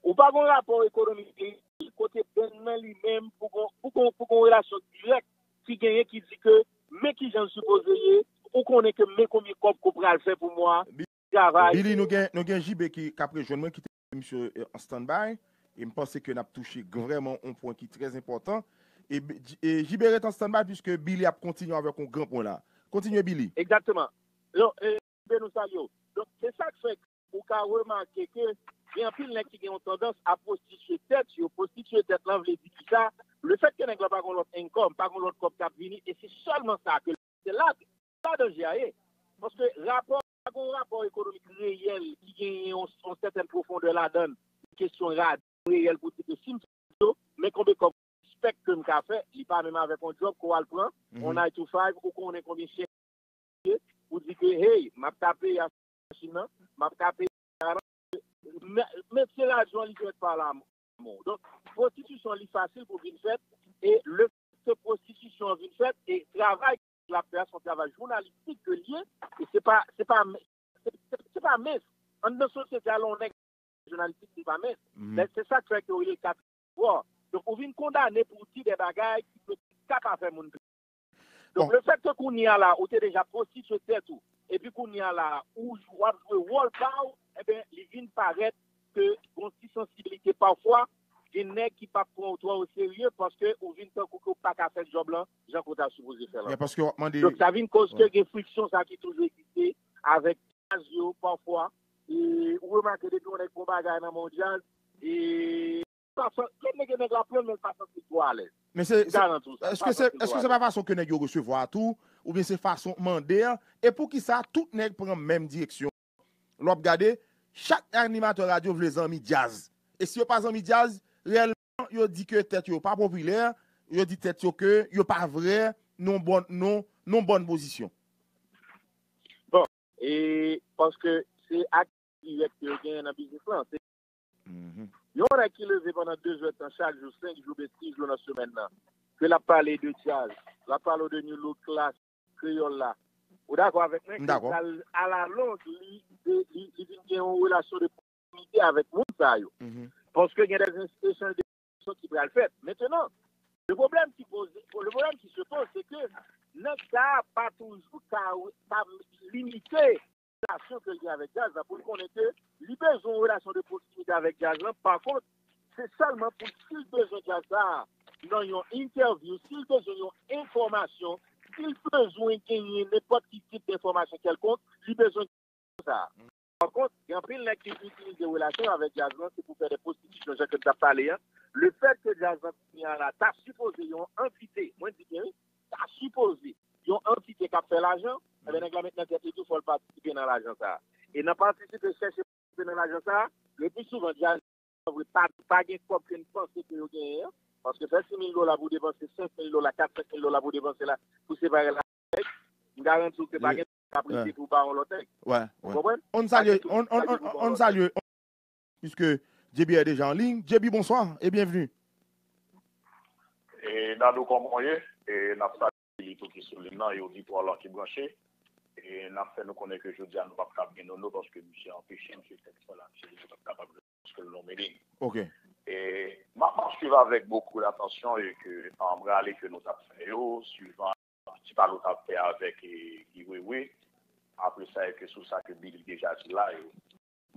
Ou pa gen yon rapò ekonomik reyèl kote band nan li menm pou gen, pou gen, pou gen yon relasyon dirèk ki genyen ki di ke men kijan l sipoze ye, ou konnen ke men konbyen kòb ke w pral fè pou mwa, travay. Billy, nou gen, nou gen J B ki, k ap rejwenn mwen, kite misye an standby. E m panse ke n ap touche vrèman yon pwen ki trè enpòtan. E, e J B ret an standby piske Billy ap kontinye avèk yon gran pwen la. Kontinye, Billy. Egzakteman. Donk, e, J B, nou salye w. Donk, se sa k fè ou ka remake ke gen anpil nèg ki gen yon tandans a pwostitye tèt yo. Pwostitye tèt lan vle di kisa? Lefètke nèg la pa gen lòt income, pa gen lòt kòb k ap vini, e se sèlman sa ke se la, la danje a ye. Paske rapò, pa gen yon rapò ekonomik reyèl ki genyen yon, yon sètèn pwofondè ladan l, kesyon rad reyèl pou di ke si m fè yo, men konbyen kòb respect ke m ka fè, li pa menm avèk yon job ke w al pran, yon nine to five, ou konnen konbyen chèk ou di ke, hey, m ap ka peye machin nan, m ap ka peye. Men, men se lajan li jwenn pa la. Donk, pwostitisyon li fasil pou vin fèt, e le fèt ke pwostitisyon vin fèt, e travay l ap fè a, se yon travay jounalistik ke l ye, e se pa, se pa, se, se, se pa mens. Anndan sosyete a, lè yon nèg jounalistik, se pa mens. Men se sa k fè ke yo rele l kat vwa. Donk, ou vin kondane pou w di de bagay ki petèt ka pa fè moun plezi. Donk, le fèt ke kounye a la, ou te deja pwostitye tèt ou, epi kounye a la, ou w ap jwe wòl pa w, enben, li vin parèt ke gon ti sansibilite pafwa, gen nèg ki p ap pran w twò oserye paske ou vin tankou ke w pa ka fè djòb lan jan ke w ta sipoze fè l ankò. Donk, sa vin koz ke gen friksyon sa ki toujou egziste avèk djaz yo pafwa. E ou remake depi yon nèg gon bagay nan men yon djaz, e pa san, lè nèg, nèg la pran l, men l pa santi l twò alèz. Men se, M se, garanti w sa, l èske pa se, santi l twò èske se alèz. Pa fason ke nèg yo resevwa tou, oubyen se fason mande a? E poukisa tout nèg pran menm direksyon? Lè w ap gade, chak animatè radyo vle zanmi djaz. E si yo pa zanmi djaz, reyèlman, yo di ke tèt yo pa popilè, yo di tèt yo ke yo pa vrè, non bòn, non, non bòn pozisyon. Bon, e paske se ak dirèk ke yo genyen nan biznis lan. Se yon nèg ki leve pandan de zè tan chak jou, senk jou, ben sis jou nan semèn nan, ke l ap pale de djaz, l ap pale w de New Look Class, kreyòl la. Ou dakò avèk mwen ke sa, alalong, li, li, li vin gen yon relasyon de pwoksimi avèk moun sa yo. Paske gen de echanj de enfòmasyon ki pral fèt. Mentenan, le pwoblèm ki poze, le pwoblèm ki se poze, se ke nèg sa a pa toujou ka, ka limite relasyon ke l gen avèk djaz la, pou l konnen ke li bezwen yon relasyon de pwoksimite avèk djaz lan. Pa kont, se sèlman pou si l bezwen djaz la nan yon entèvyou, si l bezwen yon enfòmasyon, si l bezwen genyen nenpòt ki tip enfòmasyon kèlkonk, li bezwen sa. Pa kont, gen anpil nèg ki itilize relasyon avèk djaz lan, se pou fè de pwostitisyon, jan ke m t ap pale a. Le fèt ke djaz lan kounye a la ta sipoze yon antite, mwen di byen wi, ta sipoze yon antite k ap fè lajan, enben nèg la met nan tèt li tou fò l patisipe nan lajan sa a. E nan patisipe, chèche patisipe nan lajan sa a, le pli souvan djaz vre pa, pa gen kòb ke n panse ke yo genyen an. Paske fè sis mil dola pou depanse, senk mil dola, kat, senk mil dola pou depanse la, pou separe l avèk, m garanti w ke pa gen nèg k ap rete pou ba yon lòt nèg. Ou konprann? On salye, on, on, on, on salye, puisque J B est déjà en ligne. J B, bonsoir et bienvenue. E Nado, kòman w ye? E n ap salye li tou ki sou liy nan, e oditwa lan ki branche. E n ap fè nou konnen ke jodi a nou p ap kab gen Nono paske misye anpeche, misye tèt fè la, misye di li p ap kapab jwe paske l nan Medellín. Ok. E m ap, m ap swiv avèk bokou datansyon e ke, an, m rale ke nou t ap fè yo, swivan ti pale w t ap fè avèk, e, Guy Wewe, apre sa, e ke sou sa ke Billy deja di la, e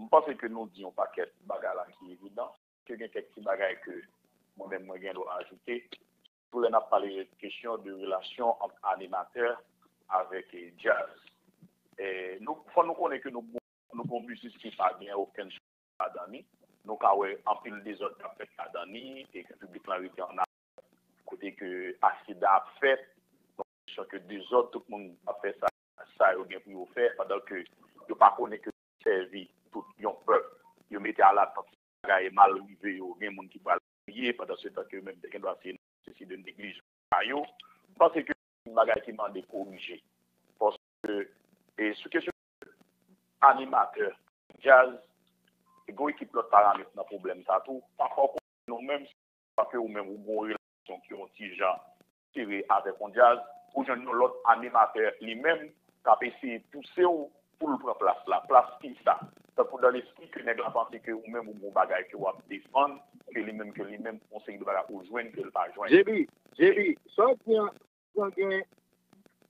m panse ke nou di yon pakèt bagay la ki evidan, ke gen kèk ti bagay ke mwen menm mwen gen dwa ajoute. Tou lè n ap pale kesyon de relasyon ant animatè avèk, e, djaz. E, nou, fò nou konnen ke nou, nou gon biznis ki pa gen okenn chans ladan li. Nou ka wè anpil dezòd k ap fèt ladan li, e ke piblik lan rete an atant, kote ke asida ap fèt, donk, kesyon ke dezòd, tout moun ap fè sa, sa yo gen pou yo fè, pandan ke yo pa konnen ke sèvi tout yon pèp. Yo mete alatant bagay mal rive yo, gen moun ki pral kriye, pandan se tan ke yo menm te gen dwa se, se, se de neglij pa yo. M panse ke se yon bagay ki mande korije. Paske, e sou kesyon animatè, djaz, e gen ekip lòt paramèt nan pwoblèm sa tou. Pafwa, w konnen nou menm, paske ou menm ou gen yon relasyon ki yon ti jan sere avèk yon djaz, ou jwenn yon lòt animatè li menm k ap eseye pouse w pou l pran plas la. Plas kisa? Tankou dan lespri ke nèg la panse ke ou menm ou gen yon bagay ke w ap defann, ke li menm, ke li menm, yon seri de bagay ou jwenn ke l pa jwenn. J B, J B, sa w di an, jan gen,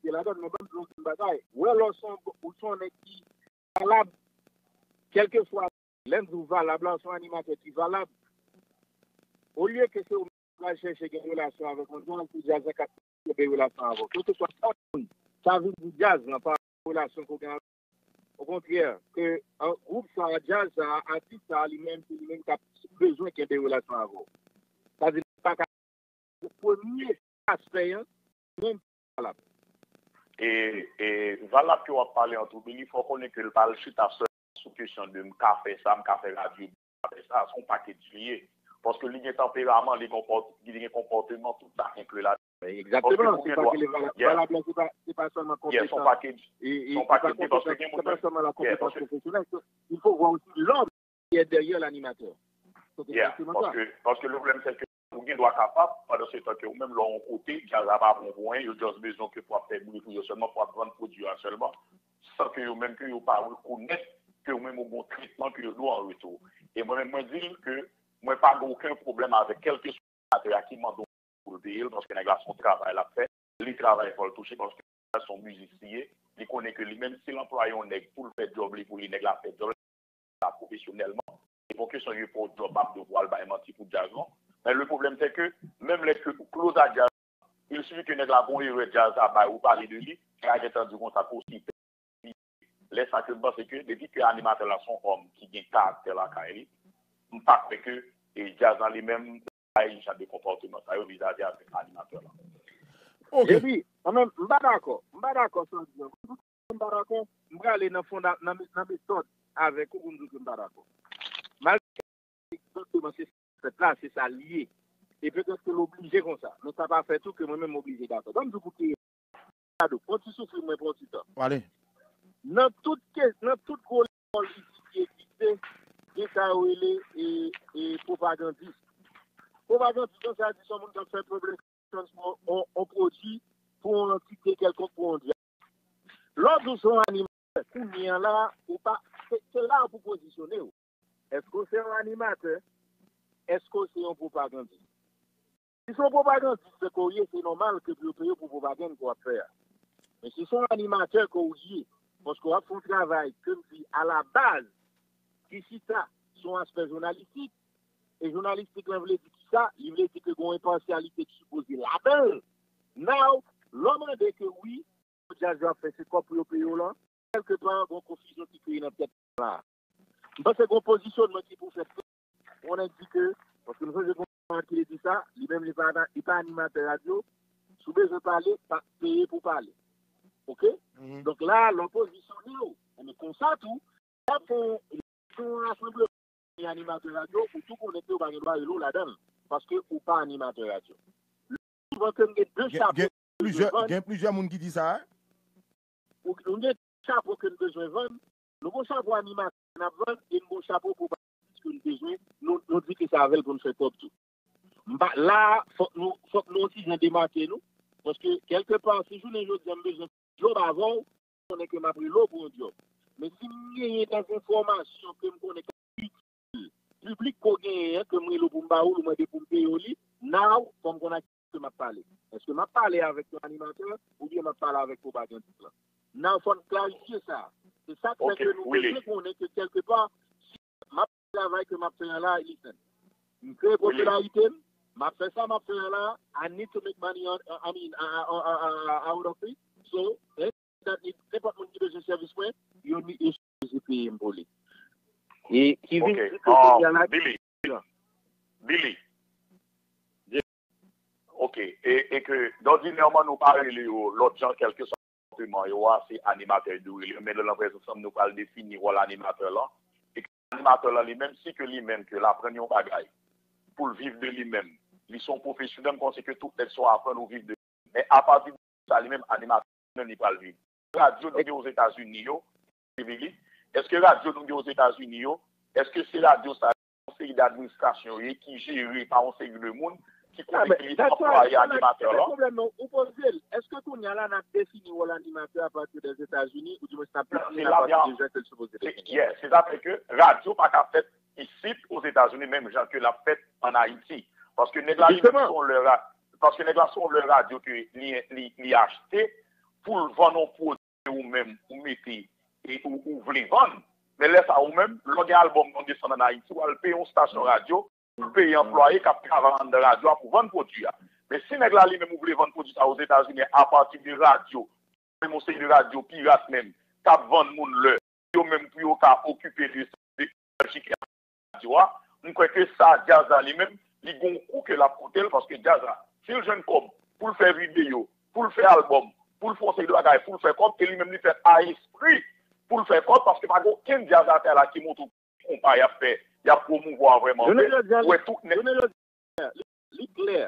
se ladan mwen ban m di w yon bagay. Ou wè lè w se yon, ou se yon nèg ki valab, kèlkeswa lè m di w valab la, w se yon animatè ki valab. Olye ke se ou menm k pral chèche gen relasyon avèk yon djaz, se djaz la k ap kenbe relasyon avè w. Kèlkeswa sa w di, sa vin di djaz lan pa relasyon ke w gen avè l. Okontrè, ke, an, gwoup sa a, djaz sa a, atis sa a, li menm, se li menm k ap bezwen kenbe relasyon avè w. Sa di, li pa ka, premye aspè an, menm valab. E, e valab ke w ap pale an tou, Billy, fò w konnen ke l pa al chita sèl sou kesyon de m ka fè sa, m ka fè radyo, m ka fè sa, se yon pakèt li ye. Paske li gen tanperaman, li gen konpòt- li gen konpòteman, tout sa enkli la. Egzakteman, se pa ke li valab, valab la, se pa, se pa sèlman konpetans. E, e se pa konpetans, se pa sèlman la konpetans pwofesyonèl. Il faut voir aussi l'homme qui est derrière l'animateur. Paske, paske le pwoblèm se ke ou gen dwa kapab, pandan se tan ke ou menm lè w yon kote, djaz la pa bon pou anyen, yo just bezwen ke pou ap fè bri pou yo sèlman, pou ap vann pwodui a sèlman, san ke yo menm ke yo pa rekonèt ke ou menm ou gon tretman ke yo dwe an retou. E mwen menm mwen di l ke mwen pa gen okenn pwoblèm avèk kèlkeswa animatè a ki mande yon pou l peye l, paske nèg la se yon travay l ap fè, li travay fò l touche, paske se yon mizisyen li ye, li konnen ke li menm si l anplwaye yon nèg pou l fè djòb li pou li, nèg la fè djòb la pwofesyonèlman. Se pa yon kesyon ke pou djòb ap dwe pou al bay manti pou djaz non. Men le pwoblèm se ke menm lè ke ou close a djaz, il suffit ke nèg la gon erè djaz la bay ou pale de li, nèg la gentan di w konsa ke w si pè. Lè sa ke m panse ke depi ke animatè la se yon òm ki gen karaktè lakay li, m pa kwè ke e djaz la li menm bay jan de konpòteman sa yo vizavi avèk animatè la. Ok. Epi, mwen menm, m pa dakò. M pa dakò sa w di an. M pa dakò. M prale nan fonda, nan, nan metòd avèk ou pou m di ke m pa dakò. Malgre egzakteman se sa k fèt la, se sa l ye. E petèt ke l oblije konsa. Men sa pa fè tou ke mwen menm m oblije dakò. Ban m di w pou ki Ado, pran ti soufri mwen pran ti tan. Pale. Nan tout ke, nan tout gwo lekòl ki egziste, gen sa yo rele e, e pwopagandis. Pwopagandis lan, sa di se yon moun k ap fè public relations pou yon, yon pwodui, pou yon antite kèlkonk, pou yon djaz. Lè w di w se yon animatè, kounye a la, ou pa, se, se la pou pozisyone w. Èske w se yon animatè? Èske w se yon pwopagandis? Si se yon pwopagandis ke w ye, se nòmal ke pou yo peye w pou pwopagann ke w ap fè a. Men si se yon animatè ke w ye, paske w ap fè yon travay ke m di alabaz ki chita sou yon aspè jounalistik, e jounalistik lan vle di kisa? Li vle di ke gen yon enpasyalite ki sipoze ladan l. Now, lè w mande ke wi, djaz yo ap fè, se kòb pou yo peye w lan, kèlkepa, gen yon konfizyon ki kreye nan tèt la. M panse gen yon pozisyonman ki pou fèt tou. Yon nèg di ke, paske m sonje gen yon moun ki te di sa, li menm li pa, li pa animatè radyo, si w bezwen pale, pa peye pou pale. Oke? Donk la, lè w pozisyone w, enben konsa tou, lè w fè yon, fè yon rasanbleman de animatè radyo, ou tou konnen ke yo pa gen dwa rele w ladan l, paske ou pa animatè radyo. Souvan ke m gen de chapo ke m bezwen vann. Gen plizyè moun ki di sa, wi. Ou, nou gen chapo ke n bezwen vann, nou gon chapo animatè n ap vann, e n gon chapo pwopagandis ke n bezwen, nou, nou di ke se avè l pou n fè kòb tou. M pa, la, fòk nou, fòk nou yon ti jan demake nou, paske kèlkepa, si jounen jodi a m bezwen fè djòb avè w, konnen ke m ap rele w pou yon djòb. Men si m genyen kèk enfòmasyon ke m konnen k ap itil piblik ke w genyen an, ke m rele w pou m ba ou l, ou mande pou m peye w li, now, fò m konn ak ke m ap pale. Èske m ap pale avèk yon animatè oubyen m ap pale avèk pwopagandis lan? Now, fò n klarifye sa. Se sa k fè ke nou bezwen konnen ke kèlkepa, si m ap travay ke m ap fè an la, listen. M kreye popilarite m, m ap fè sa m ap fè an la, I need to make money on, I mean, out of it. So, that need, nenpòt moun ki bezwen sèvis mwen, yo, yo sipoze peye m pou li. E ki vin di ke kounye a la, Billy, Billy. Ok, e, e ke, dòdinèman, nou pa rele yo lòt jan, kèlkeswa konpòteman yo a, se animatè yo dwe rele yo, men lè nan prezans ansanm, nou pral defini wòl animatè lan, e ke animatè lan li menm, si ke li menm, ke l aprann yon bagay, pou l viv de li menm, li se yon pwofesyonèl, m panse ke tout nèg sa yo aprann ou viv de li. Men apati de sa, li menm, animatè li menm, li pral viv. Radyo nou gen Ozetazini yo, Billy, èske radyo nou gen Ozetazini yo, èske se radyo sa yo, yon seri d administrasyon yo ye ki jere pa yon seri de moun ki konnen ki li anplwaye animatè lan? Pwoblèm nan, ou poze l. Èske kounye a la n ap defini wòl animatè apati de Ozetazini, oudimwens n ap defini l apati de jan ke l sipoze defini? Yeah, sètadi ke radyo pa ka fèt isit Ozetazini menm jan ke l ap fèt ann Ayiti. Paske nèg la li menm se yon lè ra-, paske nèg la se yon lè radyo ke li, li, li achte pou l vann yon pwodui ou menm ou mete e ou, ou vle vann. Men lè sa ou menm, lè w gen albòm nan w desann ann Ayiti, w al peye yon stasyon radyo, ou peye anplwaye k ap travay anndan radyo a pou vann pwodui a. Men si nèg la li menm ou vle vann pwodui sa Ozetazini apati de radyo, menm yon seri de radyo pirat menm, k ap vann moun lè, yo menm pou yo ka okipe de, de, de radyo a, m kwè ke sa, djaz la li menm, li gon kou ke l ap koute l, paske djaz la, Si l jwenn kòb pou l fè videyo, pou l fè albòm, pou l fè yon seri de bagay, pou l fè kòb, e li menm li fèt a espri pou l fè kòb, paske pa gen okenn djaz atè la ki montre w ki konpa y ap fè, y ap pwomouvwa vrèman vre. Ou wè tout nèg. Li, li klè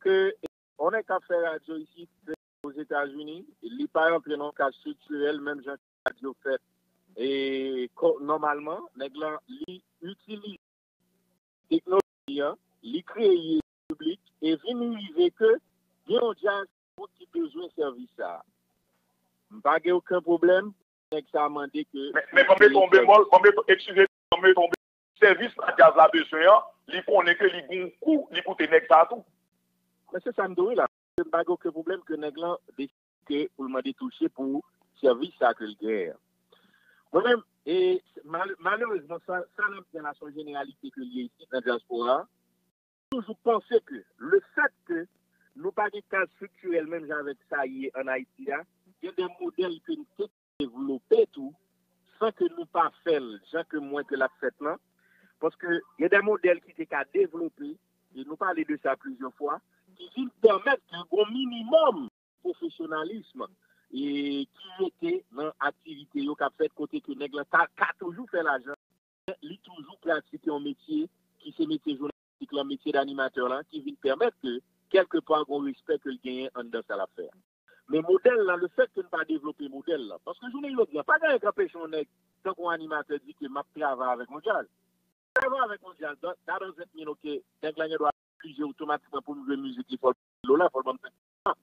ke yon nèg k ap fè radyo isit Ozetazini, li pa rantre nan yon kad estriktirèl, menm jan ke radyo fèt. E nòmalman, nèg lan, li itilize teknoloji an, li kreye piblik, e vin rive ke gen yon dyaspora ki bezwen sèvis sa a. M pa gen okenn pwoblèm, nèg sa a mande ke... Men, men ban m mete yon bemòl, ban m mete, eskize, ban m mete yon bemòl. Sèvis la djaz la bezwen an, li konnen ke li gen yon kou, li koute nèg sa a tou. Men se sa m di w la. M pa gen okenn pwoblèm ke nèg lan deside ke pou l mande touche pou sèvis sa ke l genyen an. Mwen menm, e mal-, malerezman, sa, sa n ap di la, se yon jeneralite ke l ye isit nan dyaspora a. Toujou panse ke lefèt ke nou pa gen kad estriktirèl menm jan avèk sa ye ann Ayiti a, gen de modèl ke n te devlope tou, san ke nou pa fè l jan ke m wè ke l ap fèt lan. Paske gen de modèl ki te ka devlope, e nou pale de sa plizyè fwa, ki vin pèmèt ke gon minimòm pwofesyonalism e ki rete nan aktivite yo k ap fèt kote ke nèg lan ka, ka toujou fè lajan, li toujou pratike yon metye ki se metye jounalis. Metye d'animatè lan ki vin pèmèt ke, kèlkepa, gon respè ke l genyen anndan sa l ap fè a. Men modèl lan, lefèt ke n pa devlope modèl lan, paske jounen jodi a, pa gen anyen k anpeche yon nèg, tankou yon animatè, di ke m ap travay avèk yon djaz. Travay avèk yon djaz, that, that doesn't mean, ok, nèg lan gen dwa oblije otomatikman pou m jwe mizik li, fò l dola, fò l ban m senk dola,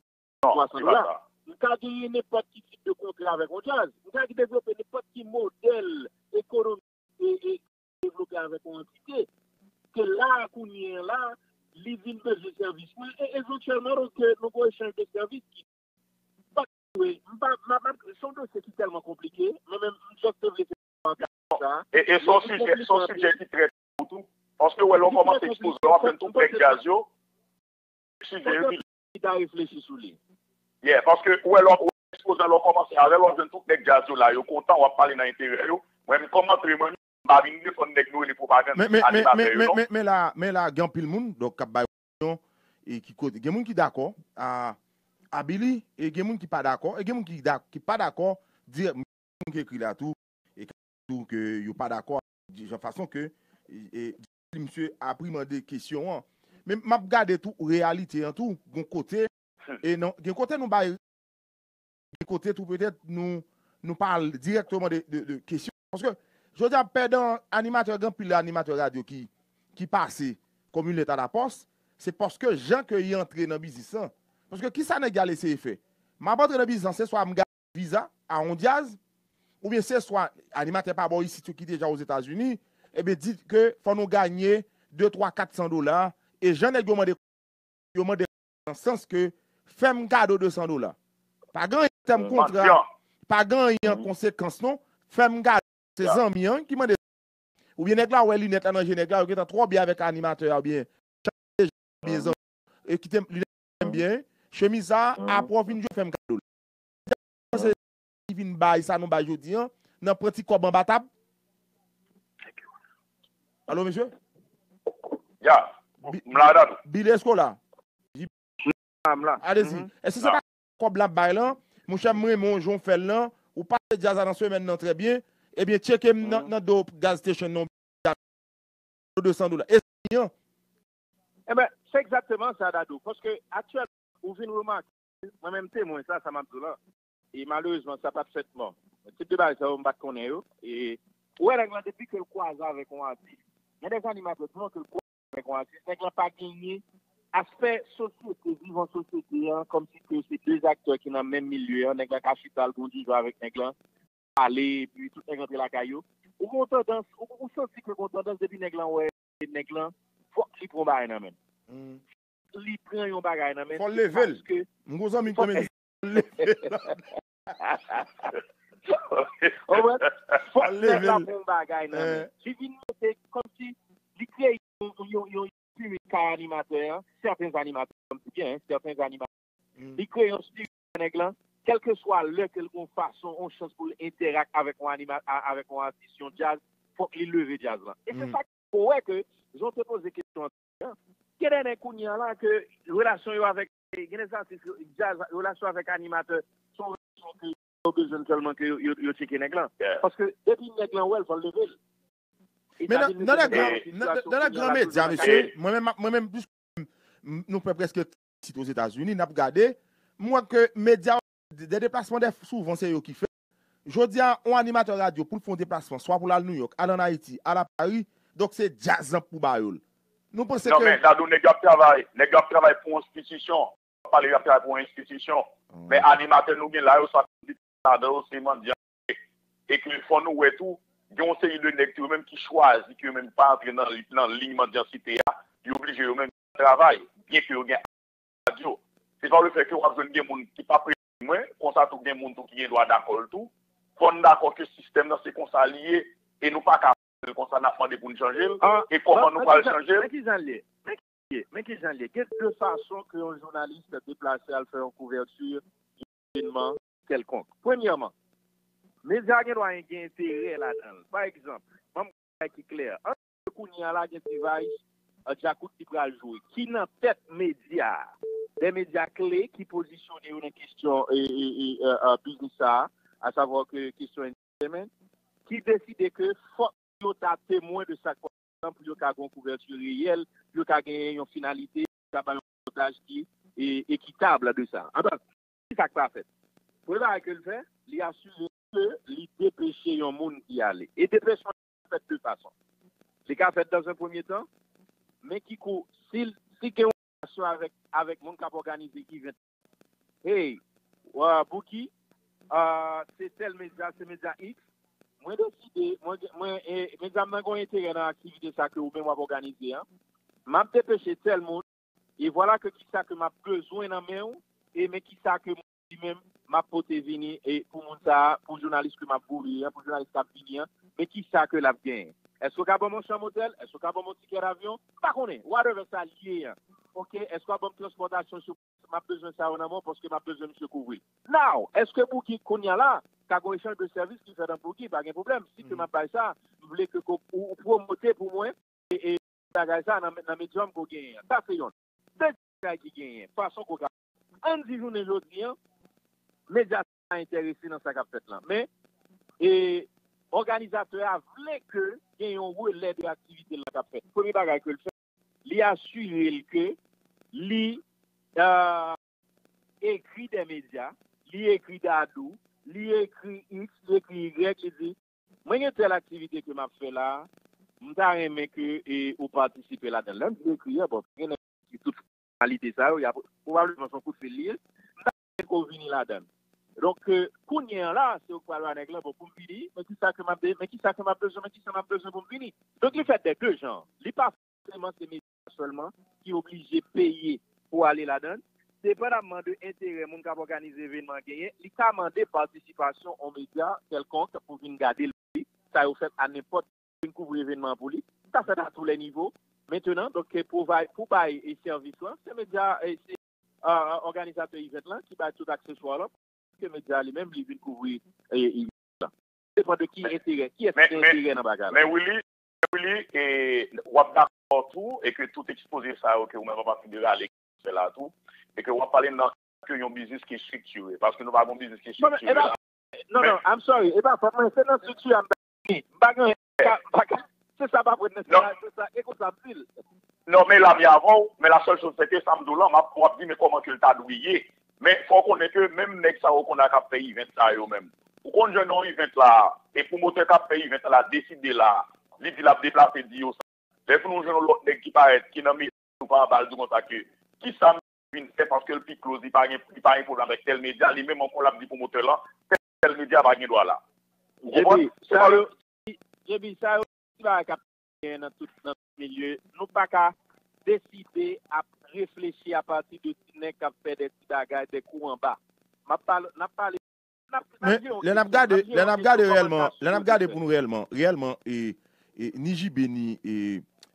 twa san dola. M ka genyen nenpòt ki tip de kontra avèk yon djaz. M ka devlope nenpòt ki modèl ekonomik e, e devlope avèk yon antite ke la a kounye a la, li vin bezwen sèvis mwen, e evantyèlman, donk, ke nou gon echanj de sèvis ki pa dwe, m pa, m ap, m ap, se yon dosye ki tèlman konplike, mwen menm, m just te vle fè yon sa. E, e se yon sijè, se yon sijè ki trè tabou tou. Paske wè lè w kòmanse ekspoze, w ap jwenn tout nèg djaz yo, sijè yo ki ta reflechi sou li. Yeah, paske ou wè lè w, ou ekspoze lè w kòmanse avè l, w ap jwenn tout nèg djaz yo la, yo kontan, w ap pale nan enterè yo. Mwen menm kòm antrenè, m pa vin defann nèg nou rele pwopagandis animatè yo, non. Men, men, men, men la, men la, gen anpil moun, donk, k ap bay opinyon, e ki kote, gen moun ki dakò a, a Billy, e gen moun ki pa dakò, e gen moun ki da-, ki pa dakò dirèk, moun ki ekri la tou, e ki tou ke yo pa dakò ak jan fason ke, e, e, misye ap mande kesyon an. Men m ap gade tou reyalite an tou, gon kote, e non, gen kote nou bay, gen kote tou petèt nou, nou pa al dirèkteman de, de, de kesyon. Paske, jodi a, pandan animatè, gen anpil animatè radyo ki, ki pase kòm yon lèt a la pòs, se paske jan ke y antre nan biznis lan. Paske kisa nèg y al eseye fè? M ap antre nan biznis lan, se swa m viza a yon djaz, oubyen se swa animatè pa bò isit yo ki deja Ozetazini, ebyen di ke fò nou ganye de, twa, kat san dola, e jan nèg yo mande, yo mande nan sans ke fè m kado de san dola. Pa gen anyen tèm kontra, pa gen anyen konsekans non, fè m kado se zanmi an ki mande. Oubyen nèg la wè linèt la nan je nèg la, yo gentan twò byen avèk animatè a, oubyen byen zanmi, e kite m, li te m byen, chemiz sa a, apre w fin jwe fè m kado l. Se li vin bay sa nou bay jodi an, nan pran ti kòb anba tab. Alo, mesye? Ya, m la, Dadou. Billy Escola. Alezi. Èske se pa kòb l ap bay lan? Monchè, m renmen w, jan w fè l lan. Ou pase djaz la nan semèn nan trè byen. Ebyen, tcheke m nan, nan do gas station nan. De san dola. E zanmi an? Enben, se egzakteman sa, Dadou. Paske aktyèlman, ou vin remake, mwen menm temwen sa, sa m ap di w lan. E malerezman, sa pa t fèt mò. Tip de bagay sa yo, m pa t konnen yo. E ou wè nèg lan, depi ke l kwaze avèk yon atis, gen de animatè, di mwen ke l kwaze avèk yon atis, nèg lan pa genyen aspè sosyete, vivan sosyete an, kòmsi ke se de aktè ki nan menm milye an, nèg lan ka chita, l gon dizon avèk nèg lan, pale, epi tout nèg rantre lakay yo. Ou gon tandans, ou, ou santi ke gon tandans depi nèg lan wè nèg lan, fòk li pran bagay nan men l. Li pran yon bagay nan men l. Fò l leve l. Paske m gon zanmi k renmen di fò l leve l. Ou konprann? Fòk nèg la pran yon bagay nan men l. Li vin mete kòmsi li kreye yon, yon, yon, yon spirit kay animatè an, sèten animatè, kòmsi byen, sèten animatè. Li kreye yon spirit nèg lan, kèlkeswa lè ke l gon fason, yon chans pou l entèrak avèk yon anima-, a-, avèk yon atis, yon djaz, fòk li leve djaz lan. E se sa ki fè w wè ke, jan w te poze kesyon an, Gen de nèg kounye a la ke relasyon yo avèk, gen de atis, djaz, relasyon avèk animatè, se yon relasyon ke yo bezwen sèlman ke yo, yo, yo tcheke nèg lan. Paske depi nèg lan wè l, fò l leve l. E Men sa nan, vin nan mete lè nèg gran, nan, nan lè gran medya, mesye, mwen menm, mwen menm, plis m- nou fè prèske tit Ozetazini, n ap gade, m wè ke medya, de deplasman, dè, souvan se yo ki fè. Jodi a, yon animatè radyo pou l fè yon deplasman, swa pou l al Nouyòk, al ann Ayiti, al a Pari, donk se djaz lan pou ba yo l. Nou panse Non, ke men Dadou, nèg yo ap travay, nèg yo ap travay pou yon enstitisyon. Pale, yo ap travay pou yon enstitisyon. Men animatè nou gen la yo, sa ladan yo se mandyan. E ke fò nou wè tou, gen yon seri de nèg ki yo menm ki chwazi, ki yo menm pa antre nan, nan liy mandyansite a, yo oblije yo menm travay, byen ke yo gen radyo. Se pa lefèt ke w ap jwenn gen moun ki p ap renmen mwen, konsa tou gen moun tou ki gen dwa dakò l tou. Fò n dakò ke sistèm nan se konsa li ye, e nou pa ka fè l konsa, n ap mande pou n chanje l, e kòman nou pral chanje l? Men kijan l ye? Men kijan l ye? Men kijan l ye? Gen de fason ke yon jounalis deplase al fè yon kouvèti evenman kèlkonk. Premyèman, medya gen dwa gen enterè ladan l. Pa egzanp, ban m yon bagay ki klè. Ann di kounye a la gen device, uh, Djakout ki pral jwe, ki nan tèt medya a. De medya kle ki pozisyone yo nan kesyon e, e, e, uh, uh, biznis sa a, asavwa ke kesyon entertainment, ki deside ke fòk yo ta temwen de sa k pral fèt lan pou yo ka gen yon kouvèti reyèl, pou yo ka genyen yon finalite, pou yo ka bay yon montaj ki e, ekitab de sa. Anben, ki sa k pa fèt? Premye bagay ke l fè, li asire ke li depeche yon moun ki ale. E depechman fèt de fason. Li ka fèt dans un premier temps, men ki kou, si, si gen yon relasyon avèk, avèk moun k ap òganize event, hey, uh, Boogie, uh, se tèl medya, se medya X, mwen deside, mwen, mwen, e, medya m nan gen yon enterè nan aktivite sa ke ou menm w ap òganize an. M ap depeche tèl moun, e vwala ke kisa ke m ap bezwen nan men w, e men kisa ke mwen li menm, m ap pote vini, e pou moun sa a, pou jounalis ke m ap voye an, pou jounalis k ap vini an, men kisa ke l ap genyen? Èske w ka ban m yon chanm otèl? Èske w ka ban m yon tikè davyon? M pa konnen. Whatever sa l ye an. Oke, èske w ap ban m transpòtasyon sou m ap bezwen sa yo nan men w paske m ap bezwen misye kouvri l. Now, èske Boogie kounye a la ka gen yon echanj de sèvis ki fèt ant Boogie? Pa gen pwoblèm. Si ke m ap bay sa, m vle ke ko- ou, ou pwomote pou mwen e, e bagay sa nan, nan medyòm ke w genyen an. Sa se yonn. Dezyenm bagay ki genyen, fason ke w ka. Ann di jounen jodi an, medya sa enterese nan sa k ap fèt lan. Men, e, òganizatè a vle ke gen yon relè de aktivite lan k ap fèt. Premye bagay ke l fè, li asire l ke li, uh, ekri de medya, li ekri Dadou, li ekri X, li ekri Y, li di, mwen gen tèl aktivite ke m ap fè la, m ta renmen ke e, ou patisipe ladan l. Lè m di ekri a, bon, gen nèg ki tout fòmalite sa yo, y ap, pwobableman se yon kout fil li ye, m ta renmen ke w vini ladan l. Donk, e, kounye a la, se ou k pral ba nèg lan, bon, pou m vini, men kisa ke m ap, men kisa ke m ap bezwen, men kisa m ap bezwen pou m vini. Donk, li fèt de de jan. Li pa fòseman se medya sèlman ki oblije peye pou ale ladan l. Depandamman de enterè moun k ap òganize evènman an genyen, li ka mande patisipasyon yon medya kèlkonk pou vin gade l pou li. Sa yo fèt a nenpòt, vin kouvri evènman an pou li. Sa fèt a tou lè nivo. Mentenan, donk, pou bay, pou bay e sèvis lan, se medya, e se, a, òganizatè event lan ki bay tout akseswa lan, ke medya li menm li vin kouvri e, e, event lan. Depann de ki enterè, kiyès ki gen enterè nan bagay la. Men Willy, Willy, e, w ap dakò tou, e ke tout ekspoze sa yo ke ou menm anba federal e ke w fè la tou, e ke w ap pale nan ke yon biznis ki estriktire, paske nou pa gen yon biznis ki estriktire la. Non, non, I'm sorry, e pa fòt mwen, se nan estrikti a m ta vini. M pa gen anyen, m pa ka, se sa pa vre, se sa, e konsa m di l. Non, men la m ye avè w, men la sèl choz se ke sa m di w lan, m ap, w ap di men kòman ke l ta dwe ye. Men fò w konnen ke menm nèg sa yo kounye a k ap fè event sa yo menm. Ou konn jwenn yon event la, e pwomotè k ap fè event la deside la, li di l ap deplase di yo sa. Lè pou nou jwenn yon lòt nèg ki parèt, ki nan medya, nou pa anba l di konsa ke, kisa m vin fè paske l pi close, li pa gen, li pa gen pwoblèm avèk tèl medya, li menm ankò l ap di pwomotè lan, tèl medya pa gen dwa la. Ou konprann? Se pa le Epi sa yo, ti bagay k ap genyen nan tout, nan tout milye. Nou pa ka deside ap reflechi apati de ti nèg k ap fè de ti bagay, de kou anba. M ap pale, n ap pale, n ap, n ap Men, jere yon lè n ap kesyon, n gade, ap jere lè n yon ap gade kesyon reyèlman, kòman sa lè n ap gade pou nou reyèlman, reyèlman, e, e, ni J B ni, e,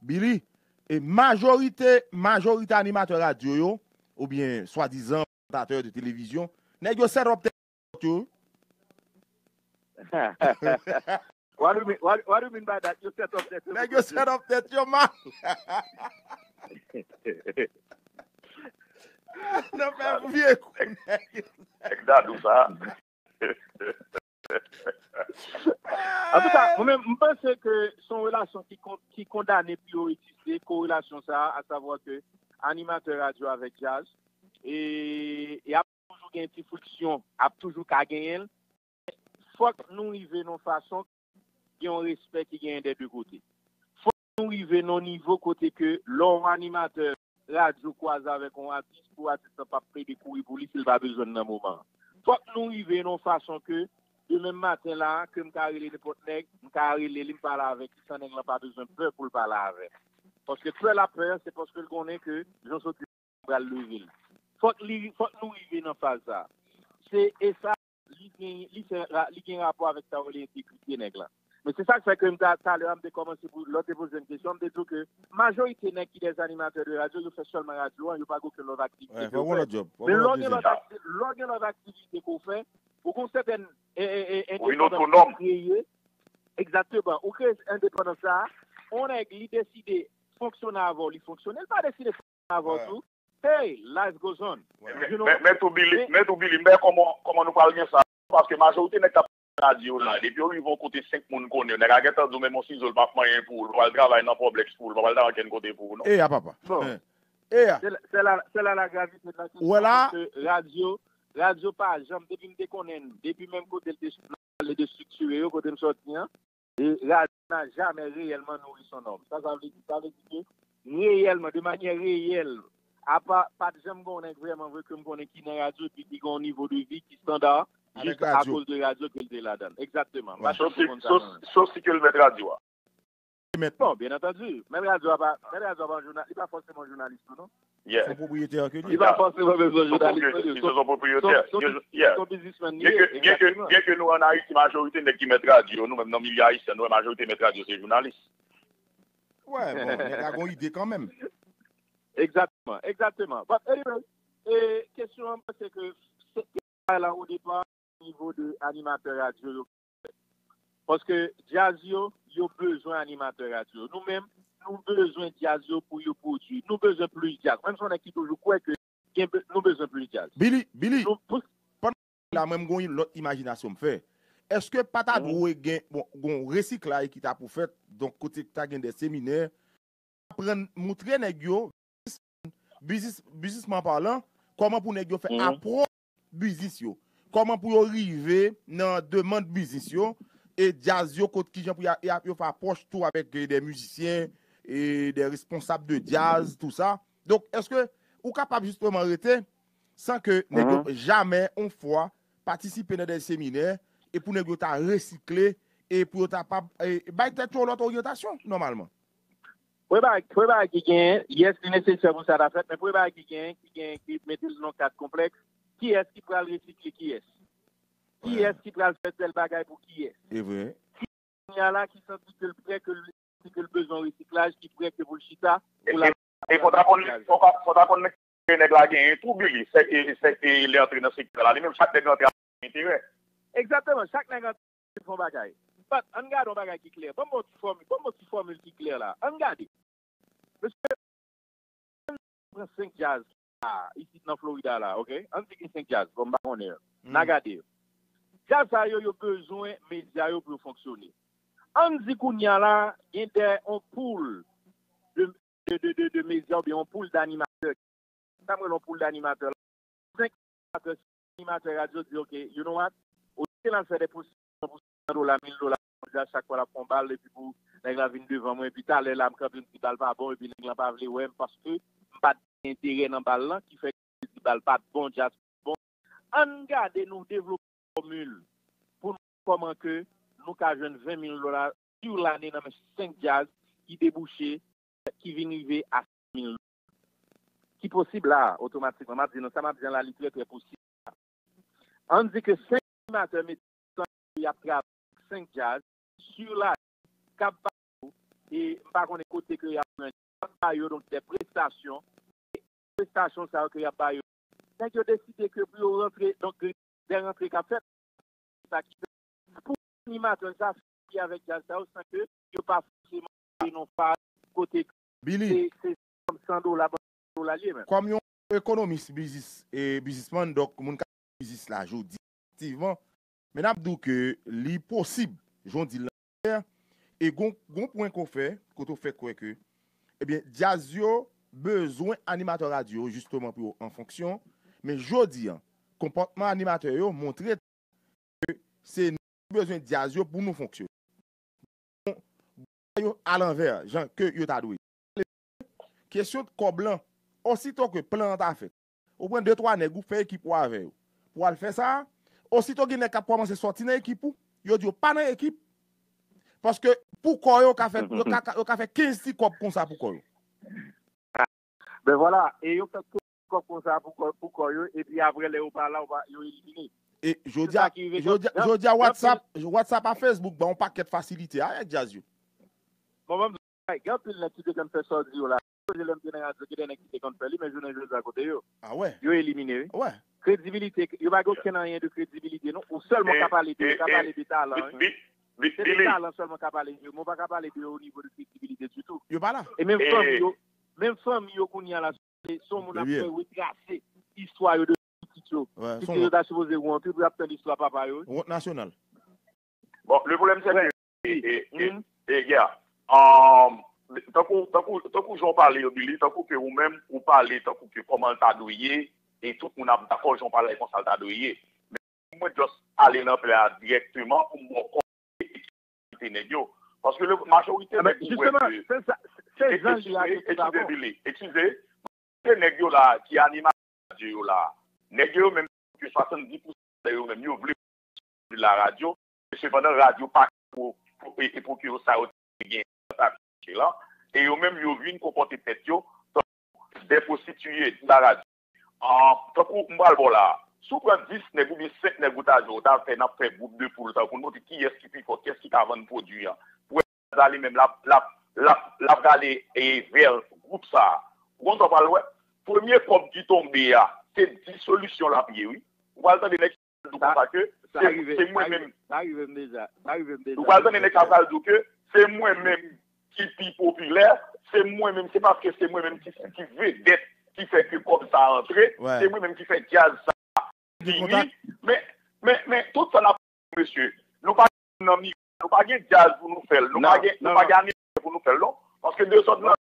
Billy, e, majorite, majorite animatè radyo yo, oubyen swadizan prezentatè de televizyon, nèg yo set up tèt yo. What do you mean, what, what do you mean by that? You set up that. Nèg yo set up tèt yo mal. Nan fè vye kou nèg yo. Nèg dadou sa. Antouka, mwen menm, m panse ke se yon relasyon ki, kon- ki kondane pou yo egziste, korelasyon sa a, asavwa ke animatè radyo avèk djaz, e, e ap toujou gen ti friksyon, ap toujou ka genyen l. Fòk nou rive nan fason gen yon respè ki genyen dè de kote. Fòk nou rive nan nivo kote ke lè yon animatè radyo kwaze avèk yon atis, pou atis lan p ap plede kouri pou li si l pa bezwen l nan moman an. Fòk nou rive nan fason ke demen maten la, ke m ka rele nenpòt nèg, m ka rele li, m pale avèk li san nèg lan pa bezwen pè pou l pale avè m. Paske pè l ap pè, se paske l konnen ke jan soti pral leve l. Fòk li, fòk nou rive nan faz sa. Se, e sa, li gen, li fè, li gen rapò avèk sa yo rele entegrite nèg lan. Men se sa k fè ke m ta, talè a, m te kòmanse pou, lè w te poze m kesyon, m te di w ke majorite nèg ki dè animatè de radyo, yo fè sèlman radyo an, yo pa gen okenn lòt aktivite ke yo fè. Men lè w gen lòt akti-, lè w gen lòt aktivite ke w fè, ou gen yon sètèn, e, e, e, endepandans ke w kreye. Egzakteman. Ou kreye endepandans sa a, yon nèg, li deside fonksyone avè w, li fonksyone, li pa deside avè w tou. Hey, life goes on. You know? Men, men tou Billy, men tou Billy, m pa kòman, kòman nou pral gen sa. Paske majorite nèg k ap radyo la, depi yo rive yon kote senk moun konnen yo, nèg a gentan di w menm yon sizo l p ap manyen pou ou, l pa pral travay nan Publix pou ou, l pa pral travay ankenn kote pou ou, non. E a papa. Bon. E a. Se la, se la, se la la gravite de la kesyon, paske radyo, radyo pa janm, depi m te konnen l, depi menm kote l te, l te estriktire yo, kote m sòti an, e radyo n'a jamais réellement nourri son homme. Sa, sa vle di, sa vle di ke reyèlman, de manyè reyèl, apa, pa t janm gen yon nèg vrèman vre ke m konnen ki nan radyo epi ki gen yon nivo de vi ki estanda, jis akoz de radyo ke l te ladan l. Egzakteman. M pa t janm konn sa, non. Sof si ke l mèt radyo a. Bon, byen antandi, mèt radyo a pa, mèt radyo a pa yon jounal-, li pa fòseman jounalis tou, non. Yeah. Se yon pwopriyetè ke li ye. Li pa fòseman bezwen jounalis tou. Se yon pwopriyetè. Se yon, se yon biznismenn li ye, egzakteman. Byen ke, byen ke nou ann Ayiti, majorite nèg ki mèt radyo, nou menm nan milye ayisyen, nou wè majorite mèt radyo se jounalis. Wè, bon, nèg la gen yon ide kanmenm. Egzakteman, egzakteman. But anyway, e, kesyon an, se ke, se, bagay la, o depa, nivo de animatè radyo yo. Paske djaz yo, yo bezwen animatè radyo. Nou menm, nou bezwen djaz yo pou yo pwodui. Nou bezwen plis djaz. Mwen, m se yon nèg ki toujou kwè ke gen be-, nou bezwen plis djaz. Billy, Billy, pandan la, mwen, m gon lòt imajinasyon m fè. Èske pa ta dwe gen, bon, gon resiklay ki ta pou fèt, donk kote ta gen de seminè, aprann, moutre nèg yo, biznis, biznisman palan, kòman pou nèg yo fè apwòch biznis yo. Kòman pou yo rive nan demann biznis yo, e djaz yo, kot kijan pou y a, y a, yo fè apwòch tou avèk, e, de mizisyen, e de responsab de djaz, tou sa. Donk, èske ou kapab jisteman rete san ke nèg yo jamè, yon fwa, patisipe nan de seminè, e pou nèg yo ta resikle, e pou yo ta pa, e, bay tèt yo lòt oryantasyon, nòmalman? Premye bagay, premye bagay ki genyen, yes, li nesesè pou sa ta fèt, men premye bagay ki genyen, ki genyen, ki mete l nan kad konplèks, kiyès ki pral resikle kiyès? Kiyès ki pral fè tèl bagay pou kiyès? E vre. Ki kounye a la, ki santi ke l prè, ke l, ke l bezwen resiklaj, ki prè ke pou l chita, pou l al. E fò ta konn, fò ta, fò ta konn nèg la genyen tou, Billy, se, e, se, e, lè antre nan sektè la, li menm chak nèg antre avèk enterè. Egzakteman, chak nèg antre fè yon bagay. But, ann gade yon bagay ki klè. Ban m yon ti fòmil, ban m yon ti fòmil ki klè la. Ann gade. Mesye, ann pran senk djaz la, isit nan Florida la, oke? Ann di gen senk djaz, bon, m pa konnen. N a gade yo. Djaz sa yo, yo bezwen medya yo pou yo fonksyone. Ann di kounye a la, gen de, yon pool de de, de, de, de medya oubyen yon poul d'animatè. Sa m rele yon poul d'animatè la. Senk animatè, animatè radyo di, "Ok, you know what? Olye l al fè de posesyon pou san dola, mil dola, jodi a chak fwa l ap fè yon bal, epi pou nèg la vin devan mwen, epi talè la m kanpe m di bal pa bon, epi nèg la pa vle wè m paske m pa t gen enterè nan bal lan, ki fè ke m di bal pa t bon, djaz pa t bon." Ann gade nou devlope fòmil pou nou kòman ke nou ka jwenn ven mil dola sur lane nan men senk djaz ki debouche, ki vin rive a san mil dola. Ki posib la, otomatikman, m ap di nou sa m ap di an la, li trè, trè posib la. Ann di ke senk animatè mete ansanm, y ap travay senk djaz sur lane, k ap ba yo, e m pa konnen kote ke y ap jwenn, k ap ba yo, donk, de prestasyon, prestasyon sa yo ke y ap ba yo. Nèg yo deside ke pou yo rantre, donk, de rantre k ap fèt, sa ki fè pou animatè sa, avèk djaz sa yo san ke yo pa fòseman vle non pa kote Billy, se se san dola, san dola li ye menm. Kòm yon ekonomis, biznis, e biznismann, donk moun k ap fè biznis la jodi, efektivman, men n ap di w ke li posib, jan w di l lan, e gon, gon pwen ke w fè, kote w fè kwè ke, ebyen, djaz yo bezwen animatè radyo, jisteman, pou yo an fonksyon, men jodi a, konpòtman animatè yo montre ke se nou ki bezwen djaz yo pou nou fonksyone. Yo alanvè, jan ke yo ta dwe. Kesyon kòb lan, osito ke plan an ta fèt, ou pran de twa nèg, ou fè ekip ou avè yo pou al fè sa, osito gen nèg k ap kòmanse sòti nan ekip ou, yo di yo pa nan ekip. Paske pou kò yo, yo ka fè, yo ka, yo ka fè kenz ti kòb konsa pou kò yo. Ben vwala, e yo fè kòb konsa pou kò, pou kò yo, epi apre lè yo pa la, yo pa, yo elimine. E jodi a, jodi a, jodi a WhatsApp, WhatsApp a Facebook ban yon pakèt fasilite avèk djaz yo. Bon, mwen, gen anpil nèg ki te konn fè sa w di yo la. Lè m te nan radyo, gen de nèg ki te konn fè li, men jounen jodi a kote yo? A wè. Yo elimine, wi. Wè. Kredibilite, yo pa gen okenn anyen de kredibilite, non. Ou sèlman ka pale de, ka pale de talan, wi. Se de talan sèlman ka pale de yo, men w pa ka pale de yo o nivo de kredibilite ditou. Yo pa la. E menm fanmi yo, menm fanmi yo kounye a la, se yon moun ap fè retrase istwa yo de pitit yo. Pitit yo ta sipoze wont, wi, pou y ap tann istwa papa yo, wi. Wont nasyonal. Bon, le problème c'est que, e, e, e, e, yeah. Um, tankou, tankou, tankou jan w pale yo, Billy, tankou ke ou menm, ou pale, tankou ke kòman l ta dwe ye, e tout moun ap dakò jan w pale konsa l ta dwe ye. Men mwen just ale nan plan an dirèkteman pou m ba w kite nèg yo. Paske le, majorite nèg ou wè ke, se jan li ajoute eskize, Billy, eskize, majorite nèg yo la ki animatè radyo yo la, nèg yo menm ke swasanndis pousan de yo menm yo vle la radyo, sepandan radyo pa pou, pou, e, e pou ke yo sa yo te gen sa la, e yo menm yo vin konpòte tèt yo tankou de pwostitiye nan radyo. Ah, tankou m pral ba w la, si w pran dis nèg oubyen senk nèg ou ta jwe, ou ta fè, n ap fè gwoup de poul tankou nou, ki yès ki pi fò, kiyès ki ka vann pwodui an. Pou wè sa li menm l ap, l ap, l ap, l ap gade e vè gwoup sa a. Ou konn sa w pral wè? Premye kòb ki tonbe a, se disolisyon l ap ye, wi. Ou pral tande nèg di w konsa ke se, se mwen menm. Sa rive m deja. Sa rive m deja. Ou pral tande nèg sa pral di w ke se mwen menm ki pi popilè, se mwen menm, se paske se mwen menm ki, ki vedèt ki fè ke kòb sa a antre, se mwen menm ki fè djaz sa a vini. Men, men, men, tout sa n ap fè, mesye, nou pa gen nan mi, nou pa gen djaz pou nou fè l, nou pa gen, nou pa gen animatè pou nou fè l, non. Paske dezòd nan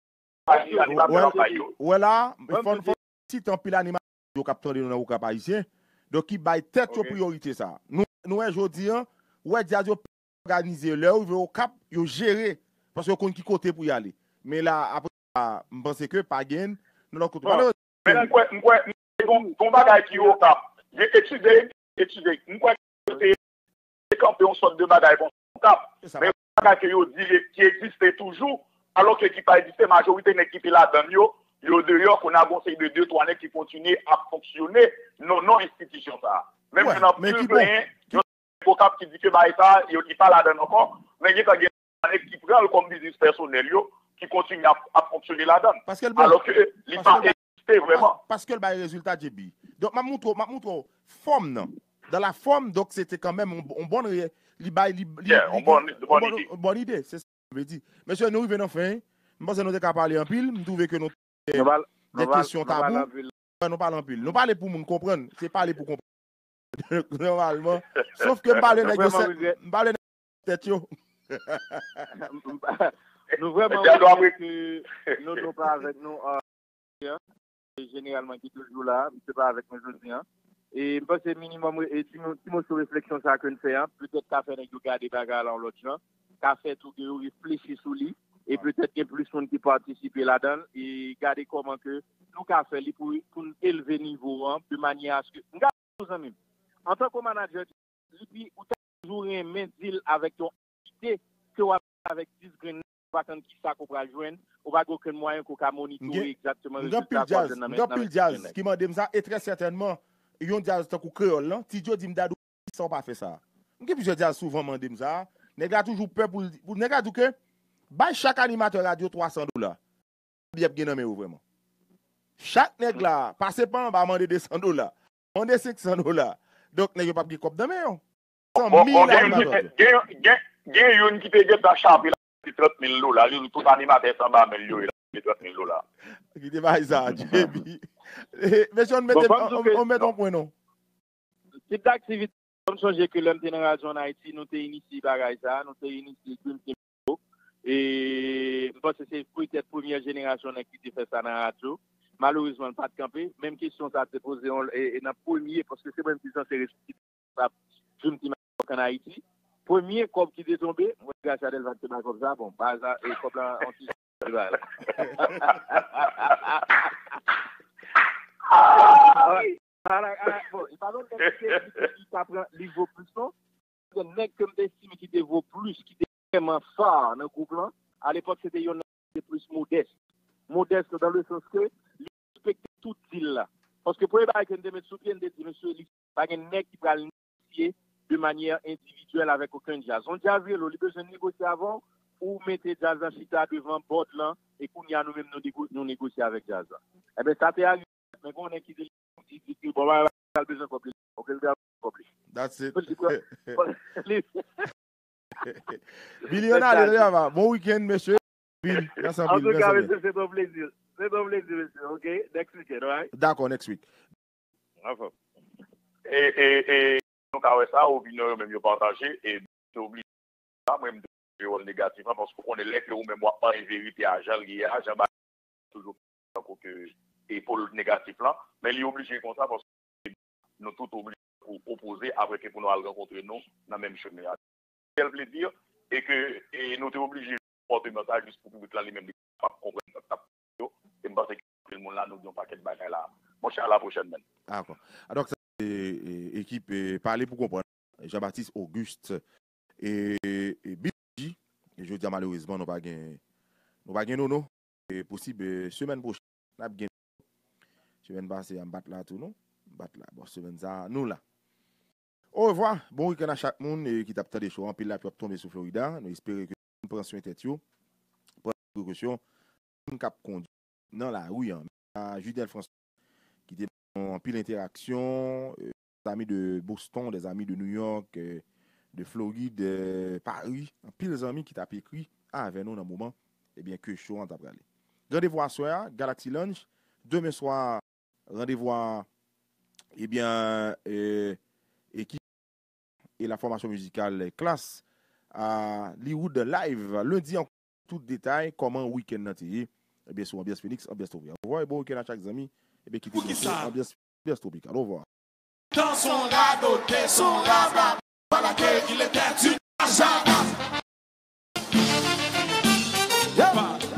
Ou wè la, fò n, fò n site anpil animatè radyo k ap tande nou nan Okap Ayisyen, donk ki bay tèt yo priyorite sa. Nou, nou wè jodi a, ou wè djaz yo pa òganize. Lè yo rive Okap, yo jere, paske yo konn ki kote pou y ale. Men la, apre sa, m panse ke pa gen nan lòt kote. Bon, men m kwè, m kwè, m kwè gon, gon bagay ki Okap. Gen etide, etide. M kwè ke te kanpe yon sòt de bagay konsa. Men yon bagay ke yo di ki egziste toujou, alòske ki pa egziste, majorite nèg ki te ladann yo, yo deyò, kounye a gon seri de de twa nèg ki kontinye ap fonksyone nan non enstitisyon sa a. Menm si n anpil plenyen, yon nèg Okap ki di ke bagay sa a, yo, li pa ladann ankò, men gentan gen nèg ki pran l kòm biznis pèsonèl yo, ki kontinye ap, ap fonksyone ladann. Alòske li pa egziste vrèman. Paske l bay rezilta, J B. Donk, m ap montre w, m ap montre w fòm nan. Dans la forme, donk, se te kanmenm yon, yon bòn re-, li bay, li, li, li gen yon bòn, yon bòn ide. Se sa m vle di. Mesye, nou rive nan fen. M panse nou te ka pale anpil. M twouve ke nou te gen kesyon tabou. Nou pale anpil. Nou pale pou moun konprann. Se pale pou konprann. Nòmalman. Sof ke m pale nèg yo, m pale nèg tèt yo. Nou vrèman regrèt ke Nono pa avèk nou, euh, jodi a. E jeneralman ki toujou la, misye pa avèk nou jodi a. E m panse minimòm, e ti mo-, ti moso refleksyon sa ke n fè a, petèt ka fè nèg yo gade bagay la yon lòt jan, ka fè tou ke yo reflechi sou li, e petèt gen plis moun ki patisipe ladan l, e gade kòman ke nou ka fè li pou, pou n elve nivo an, de manyè aske, m ka di w zanmi m, antanke manadjè, li pi, ou ta toujou renmen deal avèk yon antite ke w ap avèk dis grenn nèg, ou pa konn kisa ke w pral jwenn, ou pa gen okenn mwayen ke w ka monitore egzakteman rezilta ke w ap jwenn nan men, nan men dis grenn nèg. M gen anpil djaz ki mande m sa, e trè sètènman, yon djaz tankou Kreyòl lan, Ti Djo di m, Dadou, kisa w pa fè sa? M gen plizyè djaz souvan mande m sa, nèg la toujou pè pou l, pou nèg la di w ke bay chak animatè radyo twa san dola. Konbyen y ap gen nan men yo vrèman? Chak nèg la, pase pa anba, mande de san dola. Mande senk san dola. Donk, nèg yo p ap gen kòb nan men yo. Bon, bon, gen, gen, gen, Gen youn ki te gentan chape la, se trant mil dola. Li, tout animatè sa anba men l yo ye la, se trant mil dola. Kite bay sa, J B. Mesye, on mete, on, on mete yon pwen non. Tip daktivite, m sonje ke lè m te nan radyo ann Ayiti, nou te inisye bagay sa, nou te inisye Dream Team. E m panse se petèt premyè jenerasyon nèg ki te fè sa nan radyo. Malerezman, l pa t kanpe. Menm kesyon sa te poze yon, e, e nan premye, paske se mwen ki sanse responsab Dream Team ann Ayiti. Premye kòb ki te tonbe, mwen Gracia Delva ki te bay kòb sa, bon, pa aza, e kòb la, on ti Ala, ala, bon, e pa yon nèg ki te di ke li ta pran, li vo plis non. Yon nèg ke m te estime ki te vo plis, ki te vrèman fa nan gwoup lan. Alepòk, se te yon nèg ki te plis modès. Modès nan le sans ke li respekte tout dil la. Paske premye bagay ke n te met sou pye, n te di, mesye, li pa gen nèg ki pral negosye de manyè endividyèl avèk okenn djaz. Yon djaz rele w, li bezwen negosye avè w, ou mete djaz la chita devan bòd lan, e kounye a nou menm nou nego-, nou negosye avèk djaz la. Enben, sa te arive, men konnen ki te li di ke bon, bagay pral bezwen kòb li. Ok, l pral kòb li. That's it. Billy, ann ale, ann ale, bon weekend, mesye. Billy, mèsi anpil, mèsi anpil. Antouka, mesye, se ton plezi. Se ton plezi, mesye. Ok, next weekend, alright? Dakò, next week. Anfòm. E, e, e, nou ka wè sa, opinyon yo menm yo pataje, e te oblije sa, mwen, m te jwe wòl negatif lan, paske w konnen lè ke ou menm w ap mande verite a jan l ye a, jan bagay toujou tankou ke epòl negatif lan, men li oblije konsa paske nou tout oblije pou opoze apre ke pou nou al rankontre nou nan menm chemen a. Kèl plezi, e ke, e nou te oblije pòte mesaj jis pou piblik lan li menm li kapab konprann sa k t ap pase yo, e m panse ke anpil moun la nou di yon pakèt bagay la. Monchè, a la pwochèn, menn. Dakò. Donk, sa se, e, ekip, e, Pale pou konprann, Jean Baptiste Auguste. E, e Big G, e jodi a, malerezman, nou pa gen, nou pa gen Nono. E posib, e, semèn pwochèn, n ap gen. Semèn pase a, m pa t la tou, non. M pa t la. Bon, semèn sa a, nou la. Orevwa. Bon wikenn a chak moun, e, ki t ap tande show. Anpil lapli ap tonbe sou Florida. Nou espere ke moun pran swen tèt yo, pran prekosyon. Moun k ap kondui nan lari an. A Judel François, ki te gen anpil entèraksyon, e, des amis de Boston, des amis de New York, e, de Florid, e, Paris, anpil zanmi ki t ap ekri avè nou nan moman, ebyen, ke show an t ap prale. Randevou aswè a, Galaxy Lounge. Demen swa, randevou a, ebyen, e, ekip e la fòmasyon mizikal Klass a Leewood Live. Lendi ankò, tout detay, kòman wikenn nan te ye, ebyen, sou Anbyans Phoenix, Anbyans Tropikal. Orevwa e bon wikenn a chak zanmi. Ebyen, kite nou sou Anbyans, Anbyans Tropikal. Orevwa. Dans son radote, son rablabla, voilà qu'il était une Jada. Yeah.